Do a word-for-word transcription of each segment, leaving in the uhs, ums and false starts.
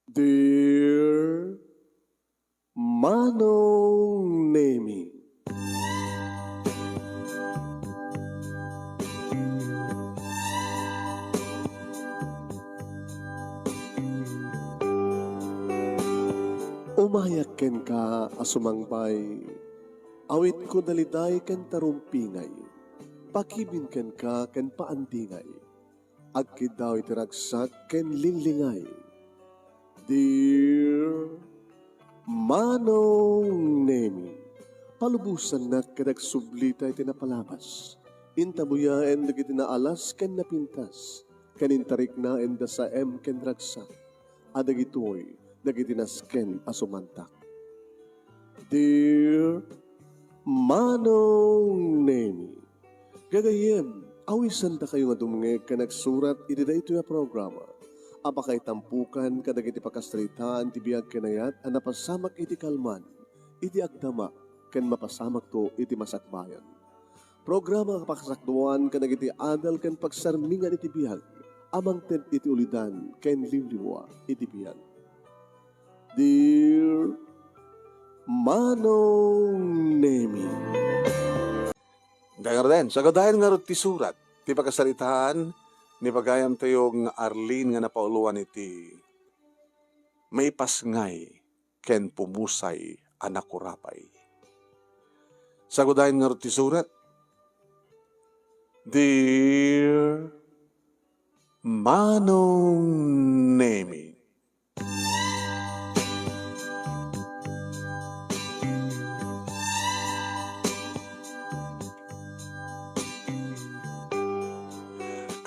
Dear Manong Nemi. Umayak kenka a sumangbay, awitko daliday ken tarumpingay, pakibin kenka ken paandingay. Agkiddaw iti ragsak ken linglingay. Dear Manong Nemi, palubosannak ket agsublita iti napalabas. Intabuyaen dagiti naalas ken napintas, ken intariknaen da saem ken ragsak. A dagitoy dagiti nasken a sumantak. Dear Manong Nemi, gagayyem, awisandakayo nga dumngeg ken agsurat iti daytoy a programa a pakaitampokan kadagiti pakasaritaan ti biag ken ayat a napasamak iti kalman, iti agdama, ken mapasamakto iti masakbayan. Programa nga pakasakduan kadagiti adal ken pagsarmingan iti biag a mangted iti ulidan ken liwliwa iti biag. Dear Manong Nemi. Dayta ngaruden, sagudayen ngarud ti surat ti pakasaritaan ni pagayamtayo nga Arlene nga napauluan iti maipasngay ken pumusay a nakurapay. Sagudayen ngarud ti surat, Dear Manong Nemi.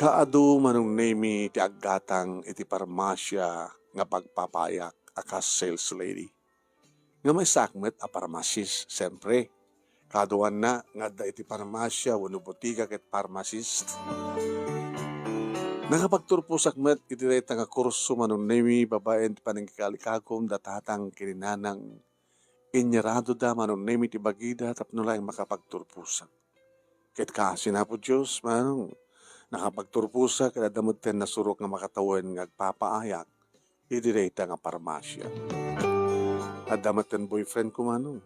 Kaadu, Manong Nemi, ti aggatang iti parmasia nga pagpapaayak a kas sales lady. Nga maysaak met a pharmacist, siyempre. Kaduanna nga adda iti parmasia wenno botiga ket pharmacist. Nakapagturposak met iti dayta nga kurso, Manong Nemi, babaen ti panangikalikagum da tatang ken ni nanang. Inyaradoda, Manong Nemi, ti bagida tapno laeng makapagturposak. Ket kaasi ni Apo Dios, Manong, nakapagturposak ket adda metten nasurok nga makatawen nga agpapaayak iti dayta nga parmasia. Adda metten boyfriend ko, Manong.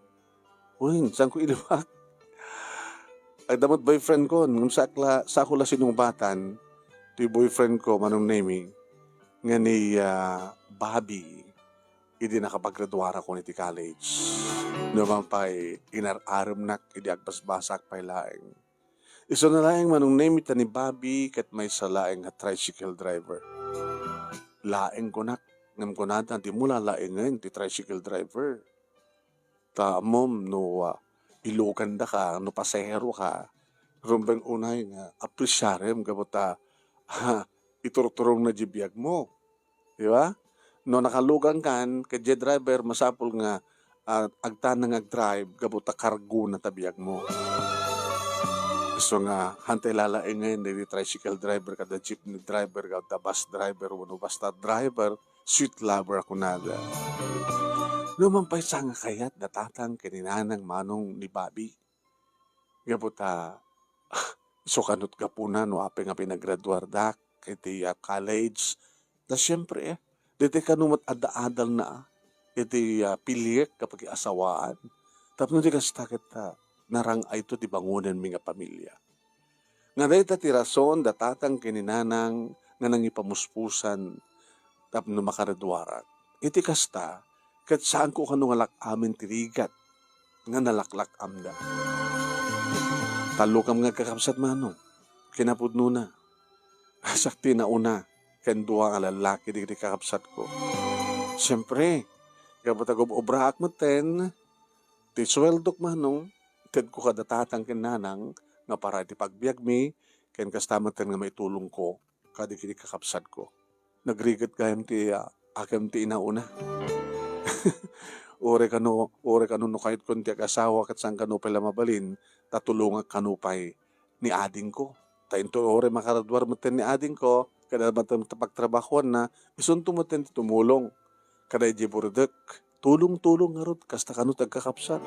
Wen, saanko iliwak? Adda met boyfriend ko, ngem saak la, saako la sinungpatan ti boyfriend ko, Manong Nemi, nga ni, ah, Bobby. Idi nakapagraduarakon iti college. Numan pay, inar-aremnak idi agbasbasaak pay laeng. Isuna laeng, Manong Nemi, ta ni Bobby ket maysa laeng a tricycle driver. Laeng kunak, ngem kunada, dimo lalaengen ti tricycle driver. Ta ammom no, ah, ilugandaka, no paseheroka, rumbeng unay nga apresiarem gapu ta, ah, iturturongna diay biagmo. Di ba? No nakalugangkan, ket diay driver, masapul nga, ah, agtaneng nga agdrive gapu ta kargona ta biagmo. Isu nga, hantay lalaengen dagiti tricycle driver kada jeepney driver kada bus driver wenno basta driver, sweet lover a kunada. Numan pay sa nga kayat da tatang ken ni nanang, Manong, ni Bobby. Gapu ta, isu kano ti gapuna no apay nga pinagraduardak iti, ah, college. Ta siempre, eh, daytoy kano met adda-adalna, ah, iti, ah, pilek a pakiasawaan. Tapno di kasta ket, ah, narang-ayto ti bangonenmi nga pamilya. Nga dayta ti rason da tatang ken ni nanang nga nangipamuspusan tapno makaraduarak. Iti kasta, ket saanko kano nga lak-amen ti rigat nga nalaklak-amda. Tallokam nga agkakabsat, Manong. Kinapudnona, siak ti nauna ken dua nga lallaki dagiti kakabsatko. Siempre, gapu ta gub-obraak metten, ti sueldok, Manong, tedko kada tatang ken nanang nga para iti pagbiagmi, ken kasta metten nga maitulongko kadagiti kakabsatko. Nagrigat gayam ti, ah, akem ti inauna. Uray kano, uray kano no kayotkon ti agasawa ket saan kano pay la mabalin, ta tulongak kano pay ni adingko. Ta inton uray makaraduar metten ni adingko, ket adda metten ti pagtrabahoanna, isunto metten ti tumulong. Kada idiay burdek, tulong-tulong ngarud, kasta kano ti agkakabsat.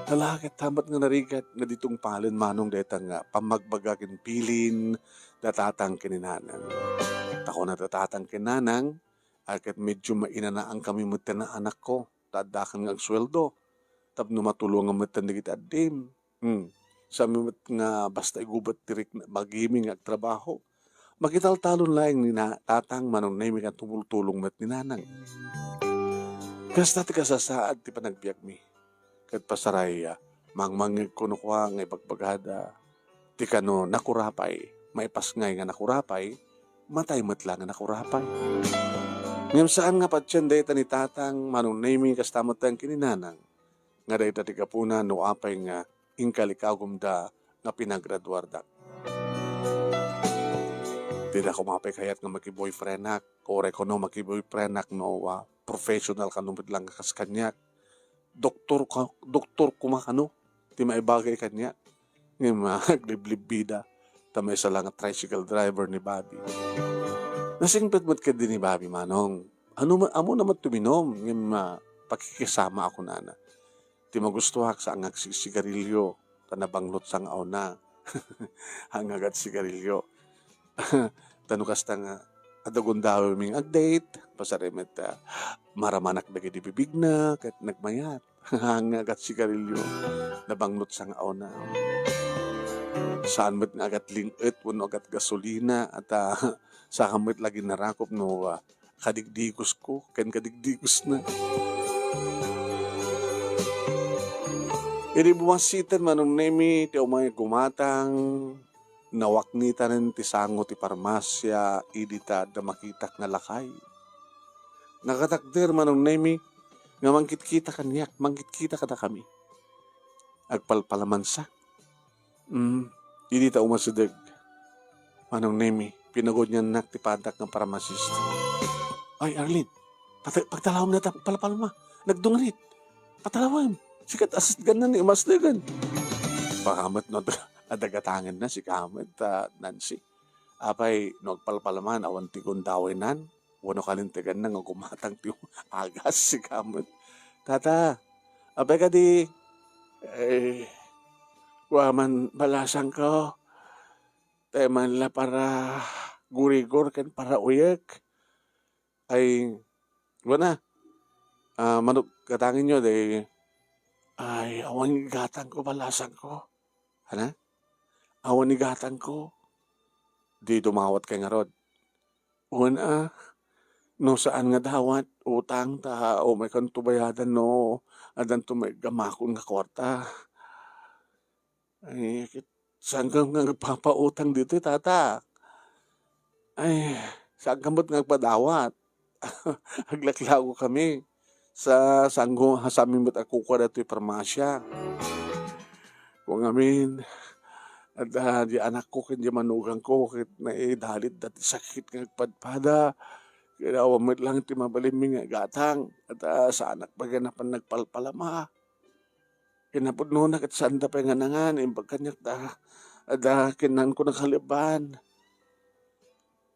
Nalaket ta met nga narigat nga di tungpalen, Manong, dayta nga pammagbaga ken bilin da tatang ken ni nanang. Ta kuna da tatang ken nanang, A ket medyo mainanaankami met ti naanakko, ta addakan nga agsueldo tapno matulongan met dagiti addim. Hmm. Sami met nga basta igubet ti rikna-, bagimi nga agtrabaho, makitaltalon laeng ni na-, tatang Manong Nemi nga tumultulong met ni nanang. Kasta ti kasasaad ti panagbiagmi. Ket pasaraya, mangmangngegko no kua nga ibagbagada ti kano nakurapay, maipasngay nga nakurapay, matay met la nga nakurapay. Ngem saan nga patien dayta ni tatang Manong Nemi kasta met ken ni nanang, nga dayta ti gapuna no apay nga inkalikagumda nga pinagraduardak. Dida koma pay kayat nga makiboyfriendak, uray kuno makiboyfriendak no, ah, professional kano met lang nga kas kaniak. Doktor ka-, doktor koma kano ti maibagay kaniak. Ngem, ah, agliblibbida ta maysa la nga tricycle driver ni Bobby. Nasingpet met ketdi ni Bobby, Manong. Ano ma-, ammona met ti uminom, ngem, ah, pakikisama ako nana. Ti magustuak, saan nga agsigsigarilio, ta nabangnot sangauna. Haan nga agsigarilio. Ta no kasta nga, adda gundawem nga ag-date, pasarem met, ah, maramanak dagiti bibigna, ket nagmayat. Haan nga agsigarilio, nabangnot sangauna. Saan met nga agatling-et wenno agatgasolina, ta, saan met la ginarakop no, ah, kadigdigusko ken kadigdigusna. Idi bumassiten Manong Nemi ti umay gumatang, nawaknitanen ti sango ti parmasia idi ta adda makitak nga lakay. Nakatakder Manong Nemi nga mangkitkita kaniak, mangkitkita kadakami. Agpalpalamansa. Mm, idi ta umasideg, Manong Nemi, pinaguniannak ti padak nga parmasista. "Ay, Arlene, pata-, pagtalawem na ta palpalma. Nagdungrit. Patalawem. Sikat asitgan na ni umasidegen." Baka met no, adda gatangenna, sika met, ah, Nancy. Apay, no agpalpalman, awan ti gundawaynan. Wenno kalinteganna nga gumatang ti agas, sika met. "Tata, apay kadi, eh, kua man balasangko, tay man la para gurigor ken para uyek." "Ay, wen a, ah, manok gatangenyo, day." "Ay, awan gatangko, balasangko." "Ania? Awan ni gatangko?" Di dumawat kay ngarud. "Wen a, no saan nga dawat, utang ta umaykanto bayadan no addanto maiggamakon nga kuarta." "Ay, ket saanka nga agpapautang ditoy, tata?" "Ay, saanka met nga agpadawat?" Aglaklawkami sa sango-, ha sami met a kukua datoy parmasia. Kua ngamin, adda di anakko ken di manugangko ket naidalitda ti sakit nga agpadpada. Ket awan met lang ti mabalinmi nga gatang. Adda saanak pay nga napan nagpalpalama. Kinapudnona ket saanda pay nga nangan, imbag kaniak ta adda kinnanko nakaleban.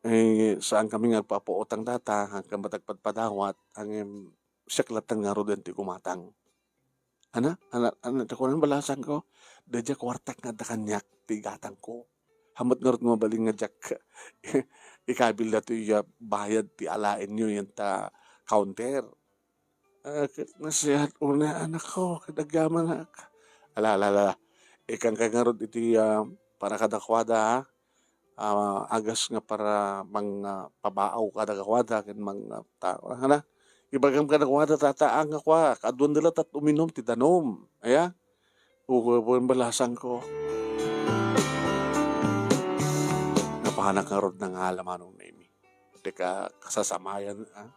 Eh, saankami nga agpapautang, tata, saankami agpadpadawat, ngem siak latta ngaruden ti gumatang. Ania? Ania, ania ti kunak, balasangko? Daydiay kuartak nga adda kaniak ti igatangko. Haan met ngarud nga mabalin nga diak ikabil datoy a bayad ti alaenyo ita counter. Ah, ket nasayaat unay, anakko, ket agyamanak. Ala, ala, ala. Ikkanka ngarud iti, ah, para kadakuada, ha? Ah, agas nga para mang, ah, pabaaw kadakuada ken mang, ah, ta-, ania? Ibagam kadakuada, tata, nga kua, kaduanda latta uminom ti danum. Aya? Uwe, wen balasangko. Napanak ngarud nangala Manong Nemi. Ti ka-, kasasamayan, ah.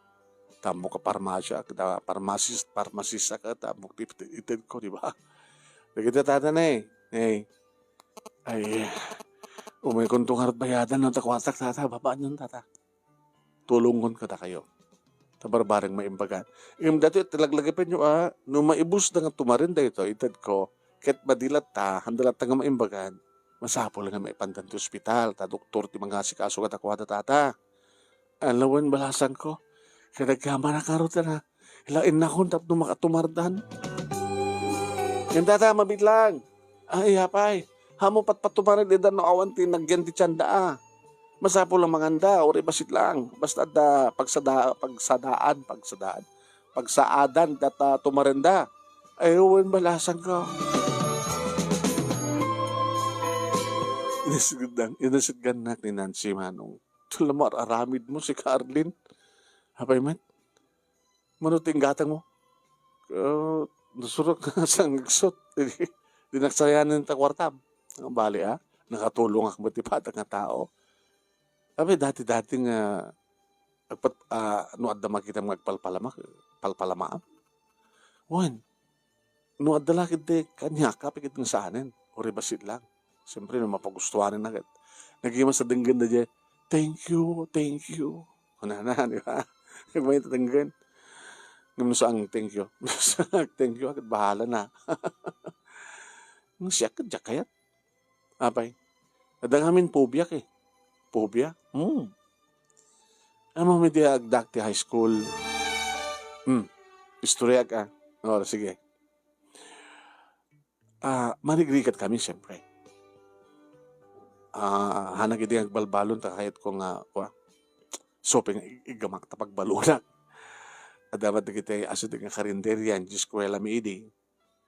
Tamok a parmasya, kita parmasis-, parmasista ka, tamok ti, ti itedko, di ba? Dagiti tata ne, ne. Ay, umaykonto ngarud bayadan no ta kuartak, tata, babaanyon, tata. Tulongon kadakayo. Ta barbareng maimbagan. Ngem datoy, ti laglagipenyo, ah, no maibusda nga tumaren daytoy, itedko, ket madi latta, haanda latta nga maimbagan, masapul nga maipandan ti ospital, ta doktor ti mangasikaso kadakuada, tata. Ala wen, balasangko, ket agyamanak ngarud, tana. Ila, innakon tapno makatumardan. Ngem, tata, mabiit lang. Ay, apay, haanmo patpatumaren ida no awan ti nagyan ti tienda, a. Masapul a manganda, uray bassit laeng. Basta adda pagsada-, pagsadaan, pagsadaan. Pagsaadan, data tumarenda. Ay, wen, balasangko. Inasitgan-, inasitgannak ni Nancy, Manong. Tula mo, ar-aramidmo si Carlin. Apay met? Mano ti inggatangmo? Ah, nasurok nga sangagsot. Di, di nagsayanan ta kuartam. Bali, ah, nakatulongak met ti padana nga tao. Apay dati-dati nga agpat-, ah, no adda makitam nga agpalpalama, palpalamaam. Wen, no adda la ketdi kaniak, apay ket nga saanen, uray bassit laeng. Siyempre, no mapagustuanan na ket. Nagima sa denggen da diay, "Thank you, thank you." Kunana, di ba? Nagmayat denggen. Ngem no saan, "Thank you." Thank you, ket bahala na. Ngem siak ket diak kayat. Apay? Adda ngamin phobia, eh. Phobia? Hmm. Ammom idi agdaak ti high school? Hmm. Istoryak, ah. O, sige. Ah, marigrigat kami, siyempre. Ah, hanak idi agbalbalon ta kayatko nga, kua, supay nga ig-, iggamak ta pagbalonak. Adda met dagiti asideg nga karinderia iti eskuelami idi.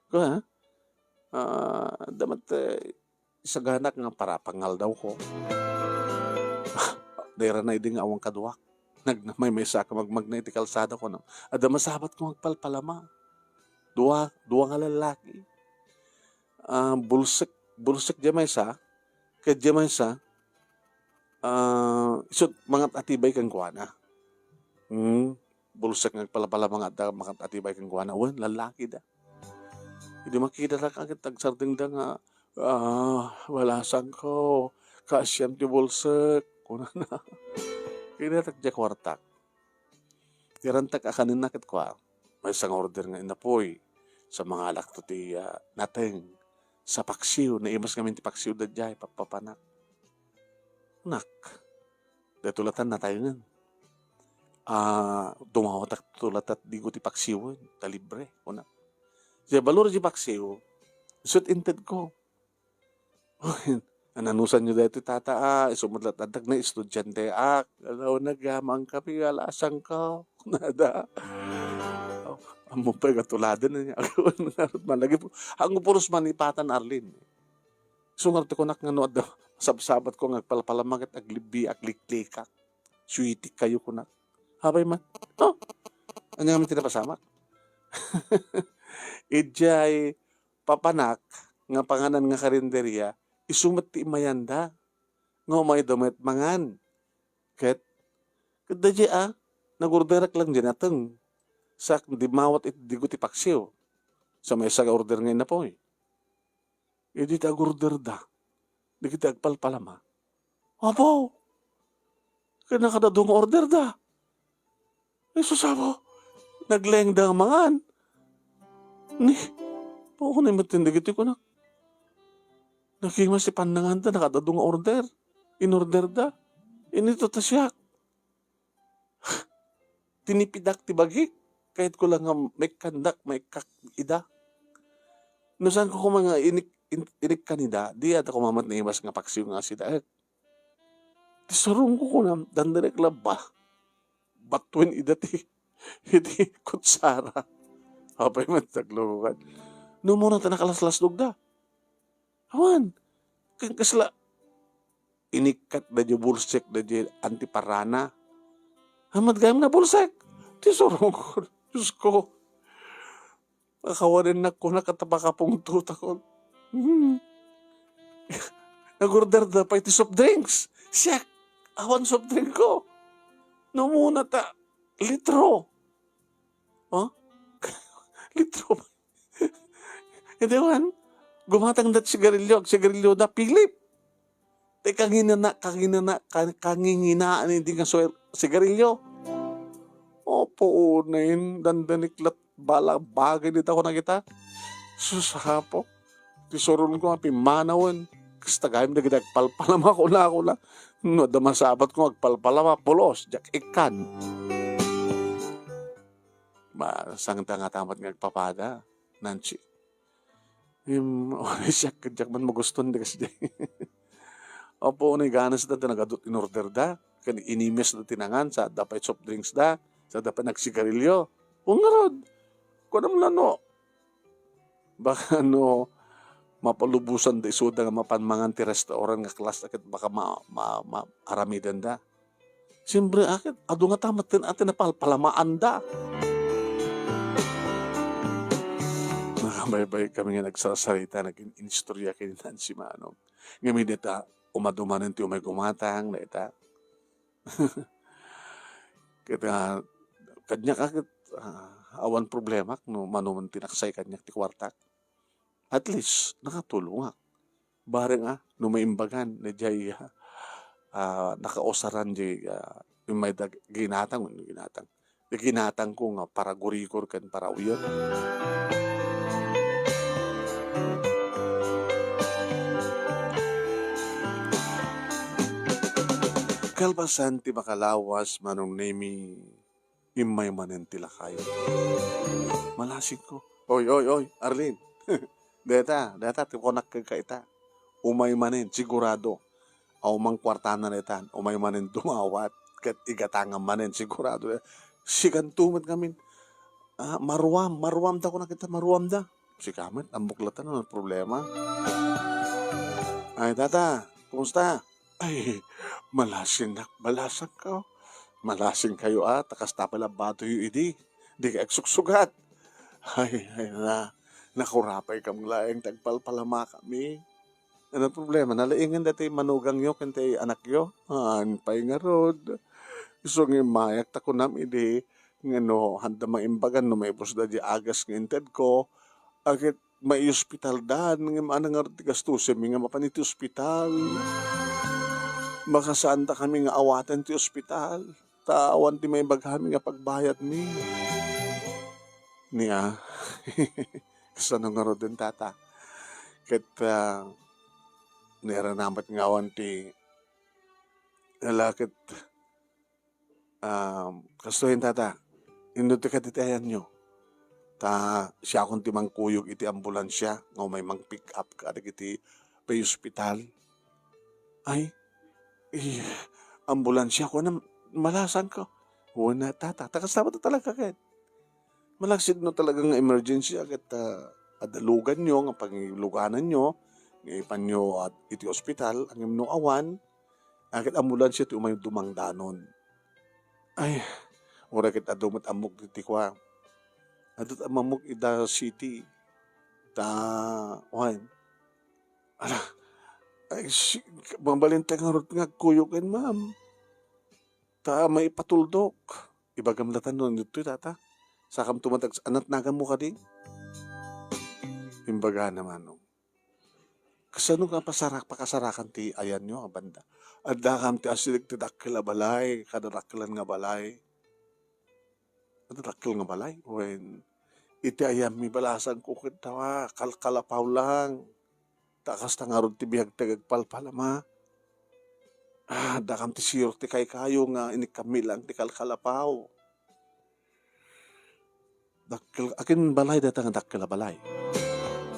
Kua, ah, adda met, eh, isaganak nga para pangaldawko. Nairana idi nga awan kaduak. Nagmaymaysa ka magmagna iti kalsada, kunak. Adda masabatko nga agpalpalama. Dua, dua nga lallaki. Ah, bulsek, bulsek diay maysa, ket diay maysa, ah, isut' mangat-atibay kenkuana. Hmm, bulsek nga agpalpalama nga adda mangat-atibay kenkuana. Wen, lallaki da. Idi makita da ket agsardengda nga, "Ah, balasangko, kaasiam ti bulsek," kunana. Kinatak diay kuartak. Ti rantak a kanenna ket kua, maysa nga order nga inapoy, sa mangalakto ti, ah, nateng, sa paksiw, naimas ngamin ti paksiw da diay, pappapanak. Nak, daytoy latan nataengen. Ah, dumawatak to latat digo ti paksiwen, ta libre, kuna. Diay balor diay paksiw, isut' intedko. Nananusanyo daytoy, tata, a, isu met la ti addak na estudianteak. Alaw na, gaman kapi, alasangko. Nada. Aw, ammom pay nga tuladen, ania. Ngarud man lagi pu-, ang puros manipatan, Arlene. Isu ngarud ti kunak nga no adda masabsabatko nga agpalpalama ket aglibbi, agliklikak. Suwitik kayo kunak. Apay man. No? Ania ngamin ti napasamak? Idiay papanak nga panganan nga karinderia, isu met ti immayanda. Nga umayda met mangan. Ket, ket daydiay a, nagorderak lang diay nateng. Sa dimmawat iti digo ti paksiw. Sa maysa nga order nga inapoy. Idi ti agorderda, dagiti agpalpalama. Apo! Ket nakadadu nga orderda. Ay, sus, apo! Naglengda nga mangan. Ni, paunay met dagiti kunak. Nakimas ti pannanganda, nakadadu nga order. Inorderda. Inito ta siak. Tinipidak ti bagik. Kayatko lang nga maikkandak, maikkak ida. No saanko koma nga inik-, in-, inikkan ida, di ata koma met naimas nga paksiw nga asidaek. Ti surongko kunam, dandanek la ba? Batuen ida ti, iti kutsara. Apay man ti aglukokan. No, muna ta nakalaslasdog da. Awan. Ken kasla, inikkat da diay bulsek da diay antiparana. Amat gayam na bulsek. Ti surongko. Diyos ko. Pakawanennak kuna ket pakapungtotak. Hmm. Nag-order da pay ti soft drinks. Siak, awan soft drink ko. No, muna ta, litro. Oh? Litro. Iti awan, gumatang dat sigarilyo, agsigarilyo da, Philip. Ti kanginana, kanginana, kan-, kanginginaan idi nga suel-, sigarilyo. Opo, unayen, dandanik lat bala bagay dita ko nakita. Sus, apo. Ti suronko nga pimmanawen. Kasta gayam dagiti agpalpalama, kuna, kuna. No, adda masabat ko agpalpalama, pulos, diak ikkan. Ma-, sangta nga tamat nga agpapada, Nancy. Im, siak, diak man magustuhan ti kasdiay. Apo, ni ganas da ti nagadu ti inorder da, ken inimes da ti nangan, sa adda pay soft drinks da, sa adda pay nagsigarilyo. O ngarud, kunam la no, baka no, mapalubosan da isuda nga mapan mangan ti restaurant nga class, ket baka ma-, ma-, ma-, aramiden da. Siyempre, a ket adu ngata met ti napalpalamaanda. Nakabaybay kami nga nagsarsarita, nagin-, inistorya ken ni Nancy Manong. Ngem idi ta umadumanen ti umay gumatang, dayta. Ket, ah, kaniak a ket, ah, awan problemak no mano man ti naksay kaniak ti kuartak. At least, nakatulongak. Bareng, ah, no maimbagan, na diay, ah, ah, nakausaran diay, ah, yung may dag-, ginatang, ginatang. Di ginatang ko nga para gurigor ken para uyon. Kalpasan ti makalawas, Manong Nemi, immay manen ti lakay. Malasing ko. Oy, oy, oy, Arlene. Deta, deta, ti kunak kenka ita. Umay manen, sigurado. Aw, mangkuartana deta, umay manen dumawat. Ket igatangam manen, sigurado. Sikanto met ngamin. Ah, maruam, maruam da kunak ita, maruam da. Sika met, ammok latta no problema. Ay, tata, kumusta? Ay, malasingnak, balasangko. Malasingkayo a, ta kasta pay la batoyo idi. Dika agsuksugat. Ay, ay, na, nakurapay kam laeng ti agpalpalamakami. Ano problema? Nalaingen dati manugangyo ken ti anakyo? Haan pay ngarud. Isu nga immayak ta kunam idi, nga no, handa maimbagan no maibusda di agas nga intedko, a ket maiospitaldan, ngem ania ngarud ti gastusenmi nga mapan iti ospital? Makasaandakami nga awaten ti ospital, ta awan ti maibagami nga pagbayadmi. Nia, kasano ngaruden, tata? Ket, ah, nairana met nga awan ti, ala, ket, ah, kastoyen, tata, inno ti kaditayanyo. Ta siakon ti mangkuyog iti ambulansia nga umay mang-pick up kadagiti pay-ospital. Ay, eh, ambulansia, kuana, malasangko. Wen, tata, ta kasta met talaga ket. Malaksid no talaga nga emergency, a ket, ah, adaluganyo nga pangilugananyo, nga ipanyo, ah, iti ospital, ngem no awan, a ket ambulansia ti umay dumangdanon. Ay, uray ket adu met ammok iti kua. Adu met ammok ida city. Ta, wen. Ala, ay, si-, mabalin ta ngarud nga agkuyog ken ma'am. Ta maipatuldok. Ibagam latta no ditoy, tata. Sakamto met ag-, anat naganmo kadi? Imbagana, Manong. Kasano nga pasarak-, pakasarakan ti ayanyo a banda? Addakam ti asideg ti dakkel a balay, kada dakkelan nga balay. Kada dakkel nga balay? Wen, iti ayanmi, balasangko ket awa, kalkalapaw lang. Ta kasta ngarud ti biag ti agpalpalama. Ah, addakam ti sirok ti kaykayo nga inikkammi lang ti kalkalapaw. Dakkel, akin balay dayta nga dakkel a balay?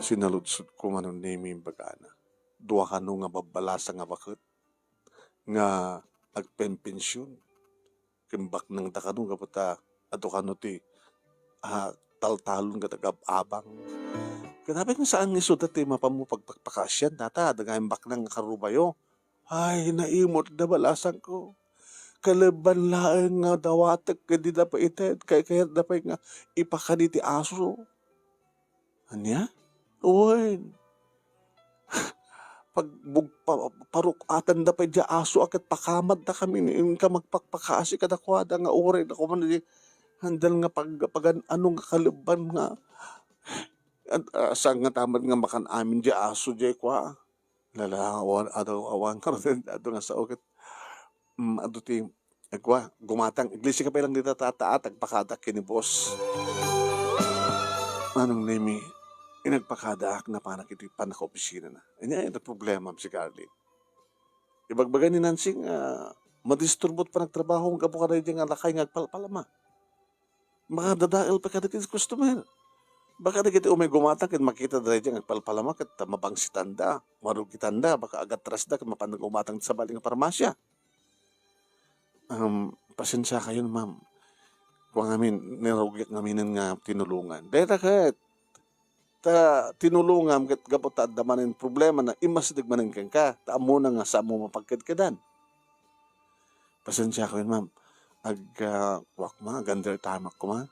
Sinaludsodko, Manong Nemi, imbagana. Dua kano nga babbalasang a baket nga agpenpension. Ken baknangda kano gapu ta adu kano ti, ah, taltalon ket agab-abang. Ket apay nga saan nga isuda ti mapanmo pagpakpakaasian, tata, adda gayam baknang nga karubayo? Ay, naimutda, balasangko. Kalebban laeng nga dawatek ket dida pay ited, kaykayatda pay nga ipakadi ti aso. Ania? Wen. Pag-, bug-, pa-, paruk-atanda pay diay aso a ket pakamadda kami ni inka magpakpakaasi kadakuada nga uray da kuman di handal nga pag-, pagan-ano nga kalebban nga, at, ah, saan nga tamad nga makan amin diay aso diay kua. Lala, awan, adu, awan ngarud, adu nga sao ket, mm, adu ti, agkua, gumatang, iglesia ka pay lang dita, tata, agpakadak ken ni boss. Manong Nemi, inagpakadaak, napanak iti pannakaopisinana. Ania, ania ti problemam, Sika Arlene? Ibagbaga ni Nancy nga madisturbo ti panagtrabaho, gapu kadaydi nga lakay nga agpalpalama. Makadadael pay kadagiti customer. Baka dagiti umay gumatang ket makita daydiay nga agpalpalama ket mabangsitanda, marugitanda, baka agatrasda ket mapanda gumatang sa bali nga parmasia. Um, pasensiakayon, ma'am. Kua ngamin, narugiak ngaminen nga tinulongan. Dayta ket, ta tinulongam ket gapu ta adda manen problema na immasideg manen kenka, ta ammona nga saanmo mapagkedkedan. Pasensiakayon, ma'am. Ag-, ah, kuak ma, ag-under time ak koma.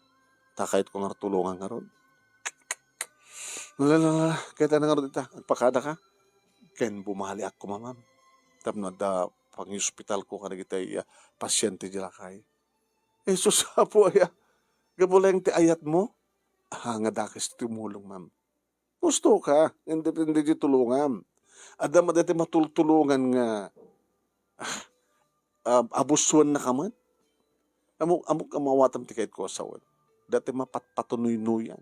Ta kayatko nga tulongan ngarud. Lalala, kayatna ngarud ita, agpakada ka. Ken bumaliak koma, ma'am. Tapno adda pangihospitalko kadagiti, ah, pasiente di lakay. Jesus, Apo aya, gapu laeng ti ayatmo? Ah, nga dakes ti tumulong, ma'am. Gusto ka, depende ti tulongam. Adda met dayta matultulongan nga, ah, ah, abusuennaka met. Ammok, ammok nga maawatam ti kayatko a sawen. Dayta mapatpatunuynuyan.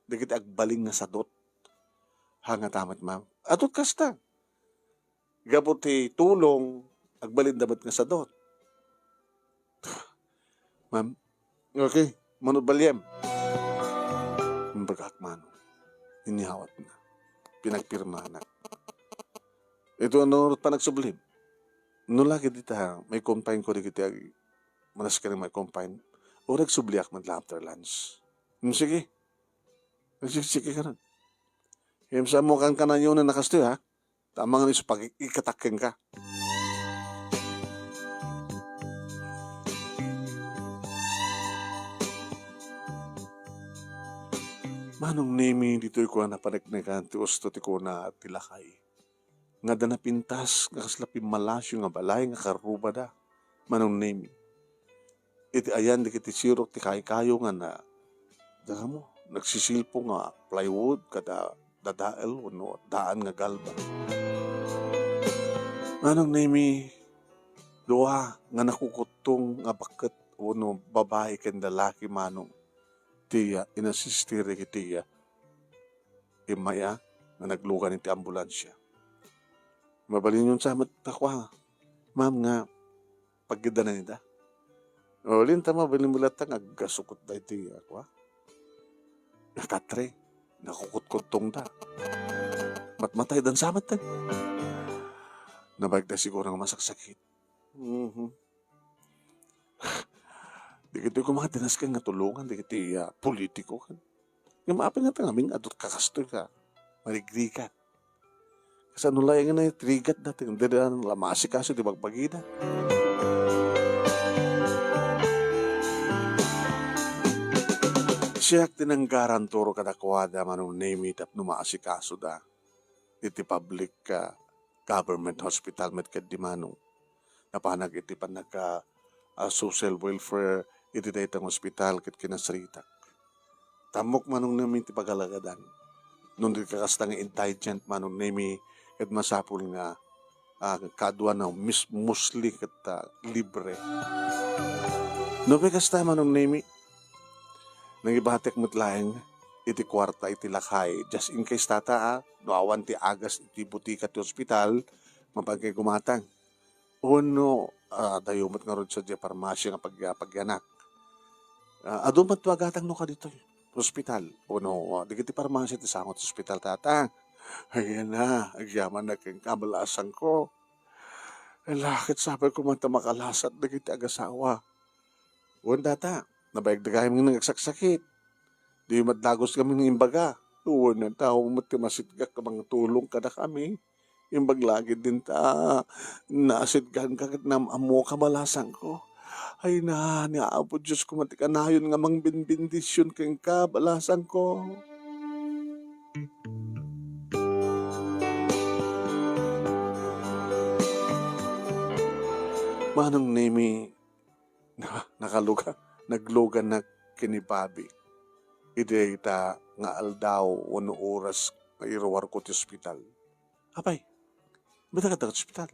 Dagiti agbalin nga sadot. Hangata met, ma'am. Adut kasta. Gapu ti tulong, agbalinda met nga sadot. Ma'am, okay, mano baliem? Imbagak, mano. Inyawatna. Pinagpirmana. Ito ano, panagsublim. No lagi dita, may confine ko dagiti ag-, manas ka rin may confine. O nagsubliak man la after lunch. Hmm, sige. Sige, sige ka rin. Imsa mo kan kanayon na nakastoy, ha? Tama nga isu pag-ikatak kenka. Manong Nemi, ditoy ko a napaneknekan ti usto ti kuna ti lakay. Nga adda napintas nga kasla pimmalasio nga balay nga karrubada. Manong Nemi. Iti ayan dagiti sirok ti kaykayo nga na, dagamo, nagsisilpo nga plywood kada dadael wenno daan nga galba. Manong Nemi, dua nga nakukuttong nga baket wenno babai ken lalaki, manong, ti, ah, inasistir iti, ah, immay a nga naglugan iti ambulansia. Mabalinyon sa met ta kua, ma'am, nga pagiddanan ida. O, linta mabalin mo latta nga aggasukot da iti, ah, kua. Nakatre, nakukutkuttong da. Matmatay dan sa met, eh. Nabaik da siguro nga masaksakit. Mhm. Dagitoy koma ti nasken nga tulongan dagiti, ah, politiko. Nga maapin nga ta ngamin adut kakastoy ka marigrigat. Kasano laeng nga naitrigat dati, dada la maasikaso ti bagbagida. Siak ti nanggaran turo kadakuada, Manong Nemi, tapno maasikasoda iti public, ah, government hospital met ket di Manong. Napanak iti pannaka-, ah, social welfare iti dayta nga ospital ket kinasaritak. Tammok, Manong Nemi, ti pagalagadan. No di ka kasta nga indigent, Manong Nemi, ket masapul nga, ah, kaduana mis-, mostly ket, ah, libre. No pay kasta, Manong Nemi, nangibatek met laeng iti kuarta iti lakay. Just in case, tata, ah, no awan ti agas iti butika ti ospital, mapagkay gumatang. Wenno, ah, adayo met ngarud sadiay parmasia nga pagya-, pagyanak. Ah, adu met ti agatang no kaditoy ospital. Wenno, ah, dagiti parmasia ti sango ti ospital, tata. Ayan na, agyamanak kenka, balasangko. Ala, ket sapay koma ta makalasat dagiti agasawa. Wen, tata, nabaigda gayam nga nagsaksakit. Di maddagus kami nga imbaga. Wen, a tao met ti masitgak nga mangtulong kadakami. Imbag lagi dinta, naasitganka ket nam-ammoka, balasangko. Ay na, ni Apo Dios koma ti kanayon nga mangbinbendisyon kenka, balasangko. Manong Nemi, na-, nakaluga-, nagluganak ken ni Bobby. Iti dayta nga aldaw wenno oras nga iruarko ti ospital. Apay, ba't ka ospital?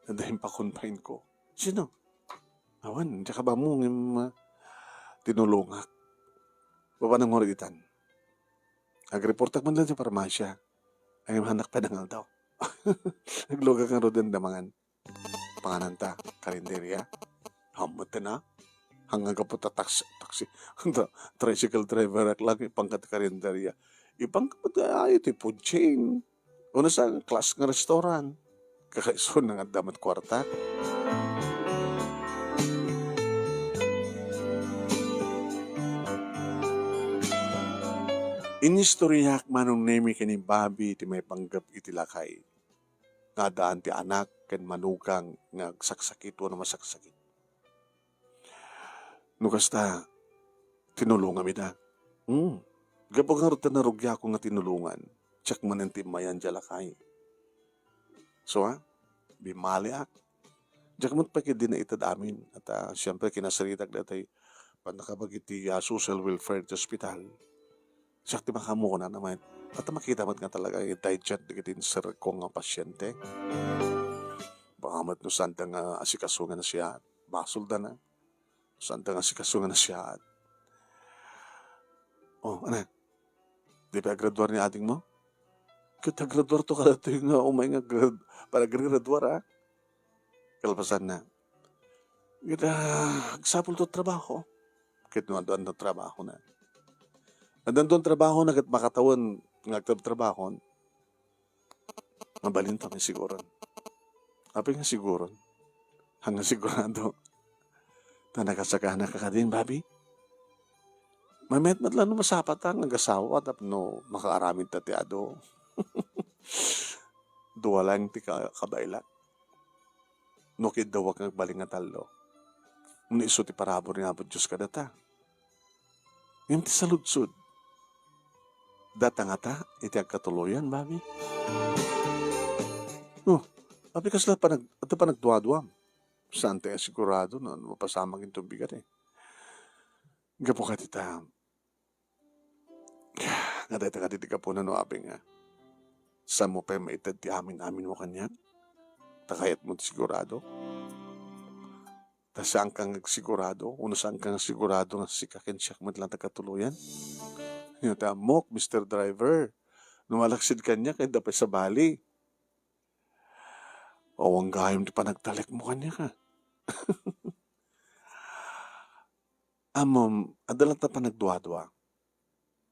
Nadda impakonpainko. Sino? Awan, diak ammom ngem, ah, tinulongak. Papanam ngarud itan. Agreportak man lang sa parmasya. Ay, manak pa nangaldaw. Nagluga ngarud damangan. Pangananta, karinderya. Hammeten a. Hanggang gapu ta tax-, tax Tricycle driver ak lang, ipangka ti karinderya. Ipangka met ay ti food chain. Uno sa class nga restaurant. Kakaisuna nga adda met kuarta. Inistoryak Manong Nemi ken ni Bobby ti maipanggep iti lakay nga addaan ti anak ken manugang nga agsaksakit wenno masaksakit. No kasta, tinulongam ida. Hmm. Gapu ngarud ta narugiakon nga tinulongan, siak manen ti immayan diay lakay. So, ha? Bimmaliak. Diak met pay ketdi naited amin. At, ah, siyempre, kinasaritak daytoy pannakabagi ti, ah, social welfare ti ospital. Siak ti makaammo kunana met. At makita met nga talaga indigent dagiti inserrekko nga pasyente. Baka met no saanda nga asikaso nga nasiaat, basoldana. Saanda nga asikaso nga nasiaat. Oh, ano? Di pay agraduar ni adingmo? Ket agraduarto kadatoy nga umay nga grad-, panaggraduar, ah. Kalpasanna. Ket, ah, agsapulto trabaho. Ket no adda, adda trabahona. Adda trabahona ket makatawen nga agtrabtrabahon. Mabalinto nga siguron. Apay nga siguron? Haan nga sigurado. Ta nakasakanak kadin, Bobby? Maymayat met la no masapata nga agasawa tapno makaaramidta ti adu. Dua laeng ti ka-, kabaelak. No kiddawak nga agbalin nga tallo. Wenno isu ti parabur ni Apo Dios kadata. Ngem ti saludsod, data ngata iti agkatuloyan, Bobby? No, apay kasla panag-, adda panagduaduam? Saan ti sigurado no, no mapasamak inton bigat, eh. Gapu kadita, nga dayta kadi ti gapuna no apay nga saanmo pay maited ti amin-aminmo kaniak? Ta kayatmo ti sigurado? Ta saanka nga agsigurado? Wenno saanka nga sigurado nga sika ken siak met lang ti agkatuloyan? Ania ti ammok, Mister Driver? No malaksid kaniak, adda pay sabali. Awan gayam ti panagtalekmo kaniak, a. Ammom, adda latta panagduadua.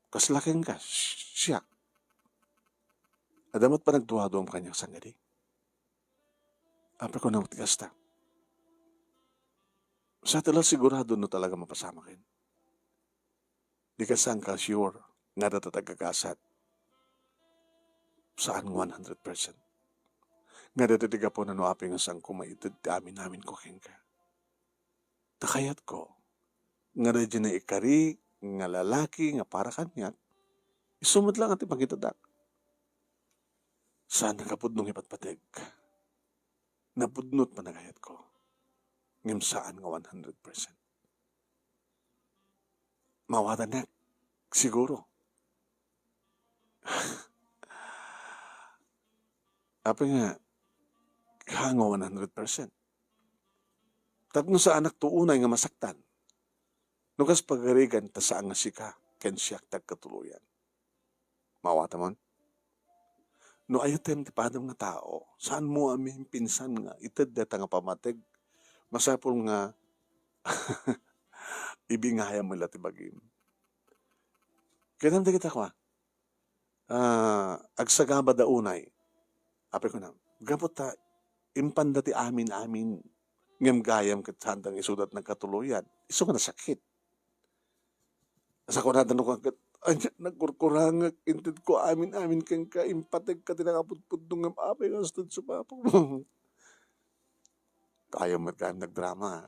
Kasla kenka, si-, siak. Adda met panagduaduam kaniak, saan kadi? Apay ko nang ti kasta. Sa ti la sigurado no talaga mapasamaken. Di ka saan ka sure nga adda ti agkakasat. Saan nga one hundred percent. Nga adda ti gapuna no apay nga saanko maited ti amin-aminko kenka. Ta kayatko nga daydiay naikari nga lalaki nga para kaniak, isu met lang ti pangitedak. Saan nga pudno nga ipatpateg. Napudno ti panagayatko. Ngem saan nga one hundred percent. Maawatan niak, siguro. Apay nga, haan nga one hundred percent. Tapno saanak ti unay nga masaktan. No kas pagarigan ta saan nga sika ken siak ti agkatuloyan. Maawatam? No ayatem ti padam nga tao, saanmo a maipinsan nga ited dayta nga pammateg, masapul nga ibingayam met la ti bagim. Kitaem dagita kua, ah, agsagabada unay. Apay kunam, gapu ta impanda ti amin-amin, ngem gayam ket saanda nga isuda ti nagkatuloyan. Isu nga nasakit. Sa kunada no kuan ket, "Ay, nagkurkurangek, intedko amin-amin kenka, impategka ti nakapudpudno, ngem apay nga usted supapo?" Kayo met gayam nagdrama.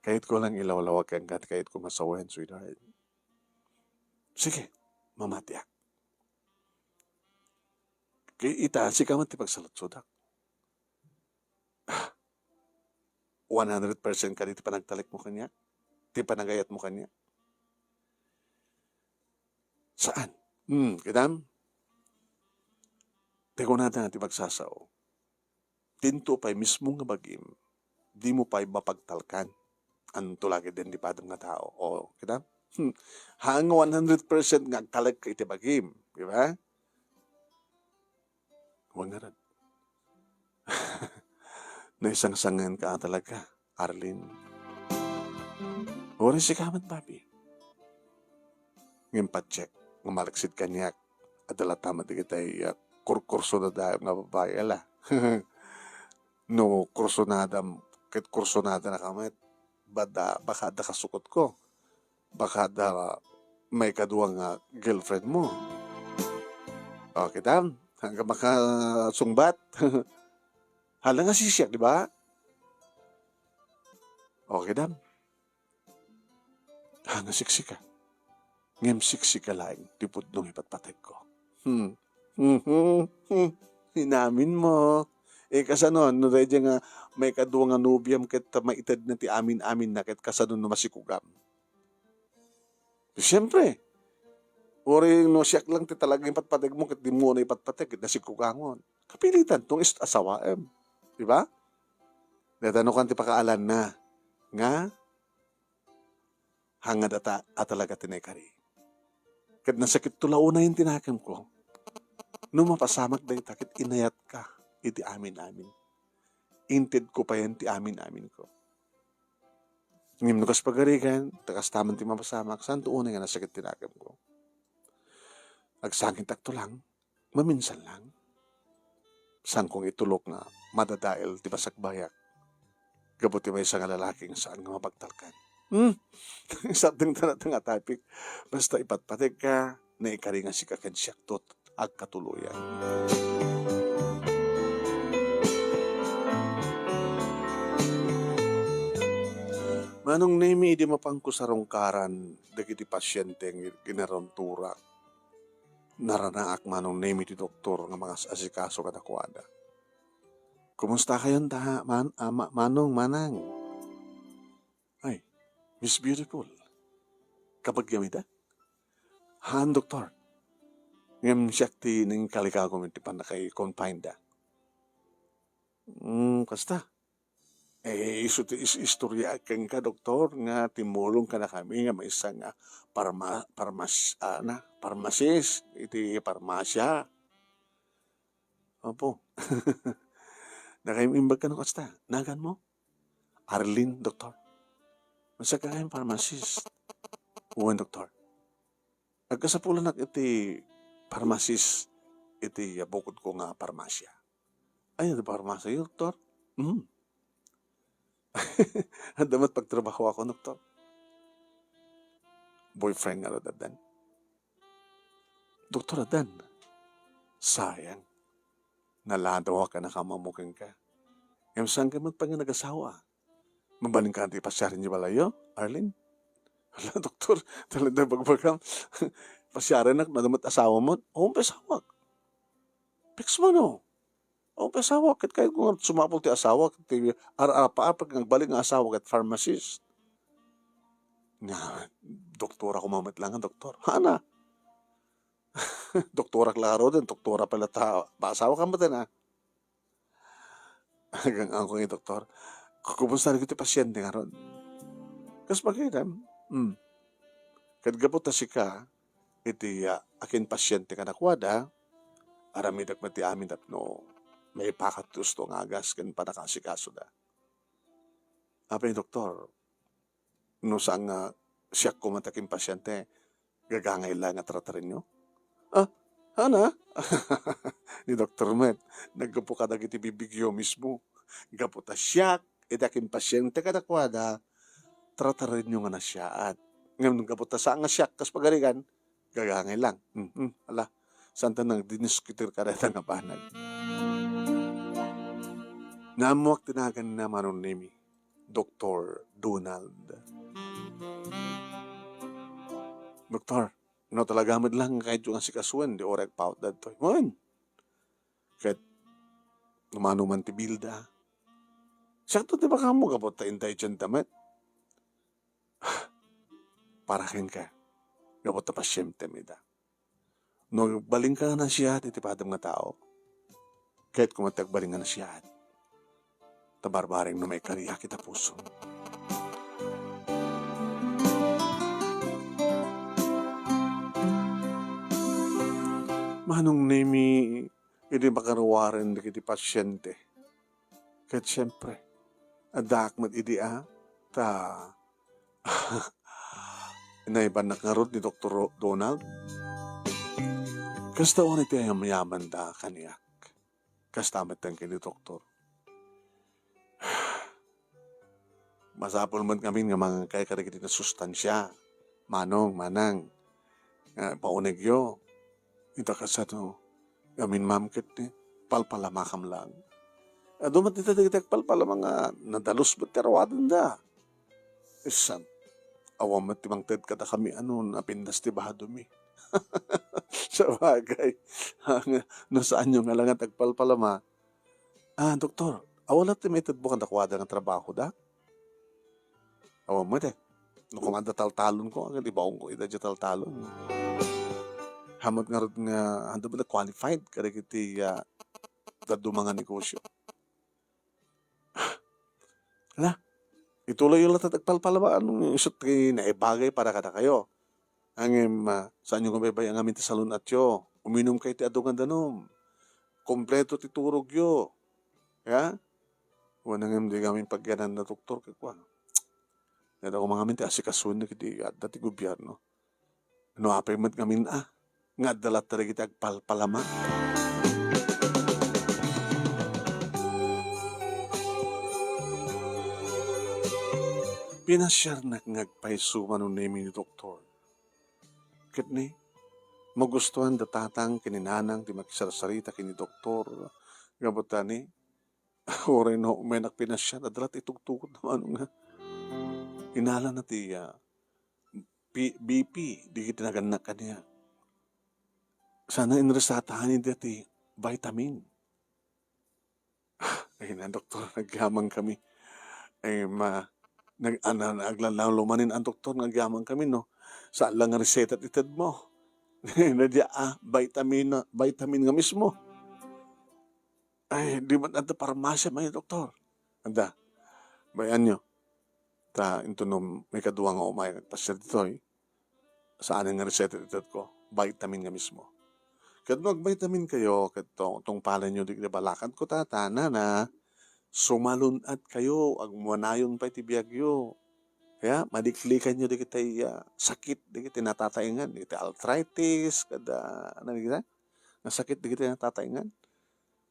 Kayatko lang ilawlawag kenka ti kayatko nga sawen, sweetheart. Sige, mamatiak. Kay ita, sika met ti pagsaludsodak. One hundred percent kadi ti panagtalekmo kaniak? Ti panagayatmo kaniak? Saan? Hmm, kitam? Ti kunada nga ti magsasao. Tinto pay mismo nga bagim, dimo pay mapagtalkan. Anto la ketdin ti padam nga tao? O, kitam? Hmm. Haan nga one hundred percent nga agtalek iti bagim, di ba? Wen ngarud. Naisangsangen ka talaga, Arlene. Uray sika met, papi. Ngem patchek nga malaksid kaniak, adda latta met dagiti, ah, kurkurso na dayon nga babai, ala. No kursunadam ket kursunadana ka met, bada, baka adda kasukotko. Baka adda maikadua nga girlfriend mo. O, kitam, hanggang makasungbat. Hala nga sisiak, di ba? O, kitam. Ha, nga siksika. Ngem siksika laeng ti pudno nga ipatpategko. Hmm. Mhm. Hmm. Inamin mo. Eh, kasano, no, daydi nga maikadua nga nobiam ket maited na ti amin-amin na, ket kasano no masikugam? Siempre, uray no siak lang ti talaga ipatpateg mo, ket di mo na ipatpateg, ket nasikugangon. Kapilitan, tong is asawaem. Di ba? Deta no kan ti pakaalan na, nga hangad ata a talaga ti naikari. Ket nasakit to la unayen ti nakemko. No mapasamak dayta ket inayatka iti amin-amin. Intedko payen ti amin-aminko. Ngem no kas pagarigan, ta kasta man ti mapasamak, saan to unay nga nasakit ti nakemko. Agsangitakto lang, maminsan lang. Saanko nga itulok nga madadael ti basakbayak gapu ti maysa nga lalaki nga saan nga mapagtalkan. Hmm? Sardeng ta nga topic. Basta ipatpategka, naikari nga sika ken siakto agkatuloyan. Manong Nemi, idi mapanko sarungkaran dagiti pasiente nga ginarunturak, naranaak, Manong Nemi, ti doktor nga mangas-asikaso kadakuada. Kumusta kayon ta, man-, ah, ma-, Manong, Manang? Ay, Miss Beautiful. Kabagyam ida? Haan, doktor. Ngem siak ti nangikaligaw iti pannakaikonfineda. Hmm, kasta? Eh, isu ti is-, istorya kenka, doktor, nga timmulong kadakami nga maysa nga parma-, parmas-, ah, na, pharmacist iti parmasya. Apo. Nakaimbag ka no kasta? Nagan mo? Arlene, doktor. Maysa ka nga pharmacist. Wen, doktor. Agkasapulanak iti pharmacist iti, ah, bukodko nga parmasya. Ay, iti parmasya, doktor? Hmm. Adda met pagtrabahoakon, doktor. Boyfriend ngarud addan? Doktor, addan. Sayang. Naladaw a kanakam-ammo kenka. Ngem saanka met pay nga nagasawa. Mabalinka ti pasiaren ti balayyo, Arlene? Hala, doktor, talaga bagbagam. Pasiarenak, no adda met asawam? Awan pay asawak. Piks man, oh. Awan pay asawak, ket kayatko nga sumapul ti asawak, ti ar-, ar-, ar-, agbalik nga asawak ket pharmacist. Nga, doktora koma met laeng, doktor. Haan a. Doktorak la ngaruden, doktora pay latta, maasawa ka met, a. Agang-angko nga doktor. Kumusta dagiti pasiente ngarud? Kas bagayam, hmm. Ket gapu ta sika iti, ah, akinpasiente kadakuada, aramidek met ti amin tapno maipakat ti usto nga agas ken pannakaasikasoda. Apay, doktor, no saan nga siak koma ti akinpasiente, gagangay la nga tratarenyo? Ah, haan a? Ni doktor met, naggapu kadagiti bibigyo mismo. Gapu ta siak iti akinpasiente kadakuada, tratarenyo nga nasiaat. Ngem gapu ta saan nga siak kas pagarigan, gagangay lang. Hmm, hmm, ala, saanta nagdidiskutir kadayta nga banag. Naammoak ti naganna, Manong Nemi, Doktor Donald. Doktor, no talaga met laeng nga kayatyo nga asikasuen, di uray agpaut daytoy. Wen, ket no mano man ti bilda, siakto ti makammo gapu ta inday dianta met. Para kenka, gapu ta pasientem ida. No agbalinka nga nasiaat iti padem nga tao, kayatko met ti agbalin nga nasiaat. Ta barbareng no maikariak ita pusom. Manong Nemi, idi makaruaren dagiti pasiente. Ket siempre, addaak met idi a, ta Naibannak ngarud ni Doktor Ro-, Donald. Kasta unay ti ayamyamanda kaniak. Kasta met ken ni Doktor. Masapul met ngamin nga mangangkay kadagiti nasustansia. Manong, manang, nga paunegyo. Ita kasano, ngamin, ma'am, ket ni palpalamakam lang. Adu met ita dagiti agpalpalama nga nadalus met ti aruadenda. Isan, awan met ti mangted kadakami a no napindas ti badomi. Sabagay, no saanyo nga langat agpalpalama, "Ah, doktor, awan latta ti maitedmo kadakuada nga trabahoda?" Awan met eh. No kuman da taltalonko, agad ibaonko ida diay taltalon. Hamat ngarud nga, adu met a qualified kadagiti, ah, dadduma nga negosyo. Hala, ituloyyo latta ti agpalpalama, no isu ti naibagay para kadakayo. Ngem, ah, saanyo nga baybay-an ngamin ti salun-atyo. Uminumkayo ti adu nga danum. Kompleto ti turogyo. Ya? Wen ngem di ngamin pagyananna, doktor, ket kua. Dayta koma ngamin ti asikasuenna ket di adda ti gobierno. No apay met ngamin a, nga adda latta dagiti agpalpalama. Pinasiarnak nga agpayso, Manong Nemi, ni doktor. Ket ni, magustuan da tatang ken ni nanang ti makisarsarita ken ni doktor. Gapu ta ni, uray no umaynak pinasiar, adda latta itugtugot na manong nga. Inalana ti, ah, P-, B P, dagiti nagannak kaniak. Sana inresatahan ida ti vitamin. Ay na, doktor, nagyamankami. Ay, ma-, nag-, ana-, aglanlalo manen a doktor nga agyamankami, no? Saan lang nga reseta ti tedmo. Na dia, ah, vitamin, vitamin nga mismo. Ay, di man adda parmasya may doktor. Adda, bay-anyo. Ta, intono maikadua nga umay, agpasiar ditoy. Saan nga reseta ti tedko, vitamin nga mismo. Ket no agvitamin kayo, ket tungpalenyo dagiti balakad ko, tata, nana, sumalun-at kayo, agmanayon pay ti biagyo. Ya, maliklikanyo dagiti, ah, sakit, dagiti natataengan, dagiti arthritis, kada, ano, dagiti, nga sakit, dagiti natataengan.